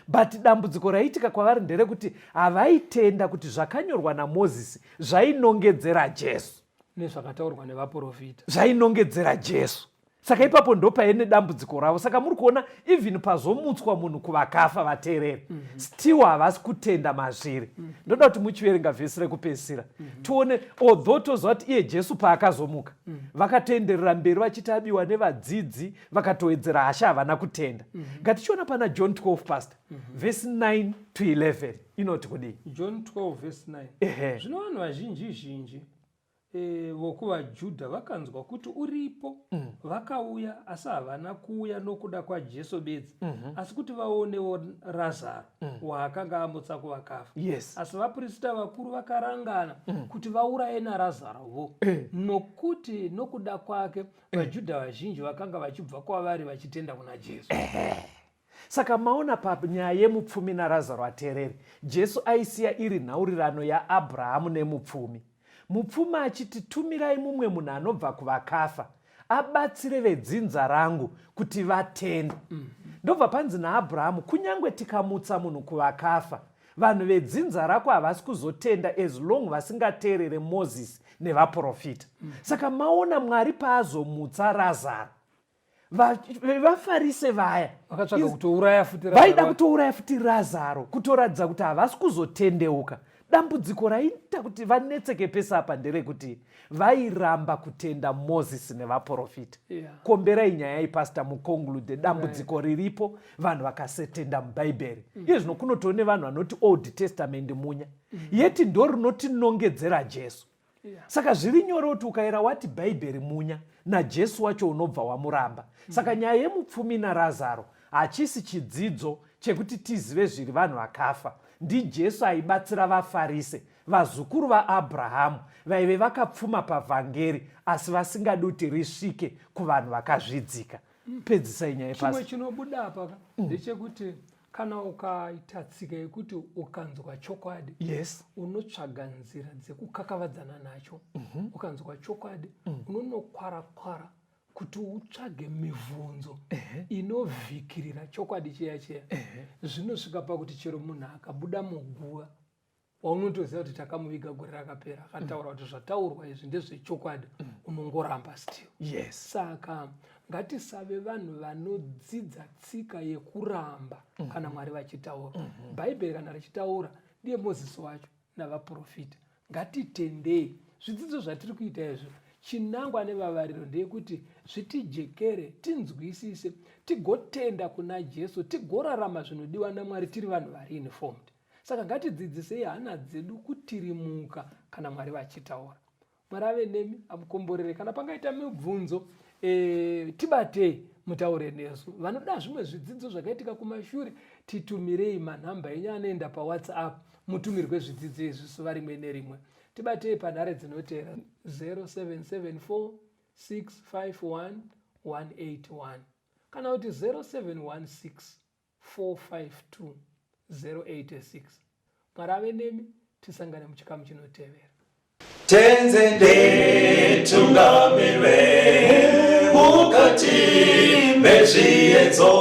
but dambudziko raiitika kwavari nderekuti havaitenda kuti zvakanyorwa naMozisi zvainongedzera Jesu. Nezvakataurwa nevaprofita. Zvainongedzera Jesu. Saka ipapo ndopaine dambudziko ravo. Saka muri kuona, even pazomutswa munhu kuvakafa, vateereri, still havasi kutenda mazviri. Ndoda kuti muchiverenga vhesi rekupedzisira, tione. Although toziva kuti iye Jesu paakazomuka, vakatoenderera mberi vachiti abiwa nevadzidzi, vakatowedzera hasha, havana kutenda. Ngatichiona pana John 12, pastor, vhesi 9 to 11 inoti kudii? John 12 verse 9. Ehe. Zvino vanhu vazhinji zhinji vokuvaJudha vakanzwa kuti uripo, vakauya, asi havana kuuya nokuda kwaJesu bedzi, asi kuti vaonewo Razaro, waakanga amutsa kuvakafa. Asi vaprista vakuru vakarangana kuti vauraye naRazarovo, nokuti nokuda kwake vaJudha vazhinji vakanga vachibva kwavari vachitenda kuna Jesu. Saka maona panyaya yemupfumi naRazaro, ateereri, Jesu aisiya iri nhaurirano yaAbrahamu nemupfumi. Mupfumi achiti, tumirai mumwe munhu anobva kuvakafa abatsire vedzinza rangu kuti vatende. Ndobva panzi naAbrahamu, kunyange tikamutsa munhu kuvakafa, vanhu vedzinza rako havasi kuzotenda as long vasingateerere Mozisi nevaprofita. Saka maona Mwari paazomutsa Razaro, vaFarise vaya vakatsvaga kutouraya futi vaida Razaro. Kutouraya futi Razaro, kutoratidza kuti havasi kuzotendeuka. Dambudziko raiita kuti vanetseke pese apa nderekuti vairamba kutenda Mozisi nevaprofita. Komberai nyaya ipastor, muconclude dambudziko riripo. Vanhu vakasetenda muBhaibheri, iye zvino kunotoo nevanhu vanoti Old Testament munya, yeti ndo rinotinongedzera Jesu. Saka zviri nyore kuti ukaera wati Bhaibheri munya, naJesu wacho unobva wamuramba. Saka nyaya yemupfumi naRazaro hachisi chidzidzo chekuti tizive zviri vanhu vakafa. NdiJesu aibatsira vaFarise, vazukuru vaAbrahamu vaive vakapfuma pavhangeri asi vasingadi kuti risvike kuvanhu vakazvidzika. Pedzisai nyaya. Chimwe pasi chinobuda apa ka ndechekuti kana ukaita tsika yekuti ukanzwa chokwadi, unotsvaga nzira dzekukakavadzana nacho. Ukanzwa chokwadi, unonokwara-kwara kuti utsvage mibvunzo inovhikirira chokwadi chiya chiya. Zvinosvika pakuti chero munhu akabuda muguva waunotoziva kuti takamuviga gore rakapera akataura kuti zvataurwa izvi ndezvechokwadi, unongoramba still. Saka ngatisave vanhu vanodzidza tsika yekuramba kana Mwari vachitaura. Bhaibheri kana richitaura, ndiye Mozisi wacho navaprofita. Ngatitendei zvidzidzo zvatiri kuita izvo. Chinangwa nevavariro ndeyekuti zvitijekere, tinzwisise, tigotenda kuna Jesu, tigorarama zvinodiwa naMwari tiri vanhu vari informed. Saka ngatidzidzisei hana dzedu kutirimuka kana Mwari vachitaura. Mwari ave nemi amukomborere. Kana pangaita mibvunzo e, tibatei mutaure nesu. Vanoda zvimwe zvidzidzo zvakaitika kumashure titumirei manhamba enyu anoenda pawhatsapp mutumirwe zvidzidzo izvi zuva rimwe nerimwe. Tibatei panhare dzinoteera 0774 651 181 kana kuti 0716 452 086. Mwari ave nemi, tisangane muchikamu chinotevera. Tenze nditungamirwe mukati mezviedzo.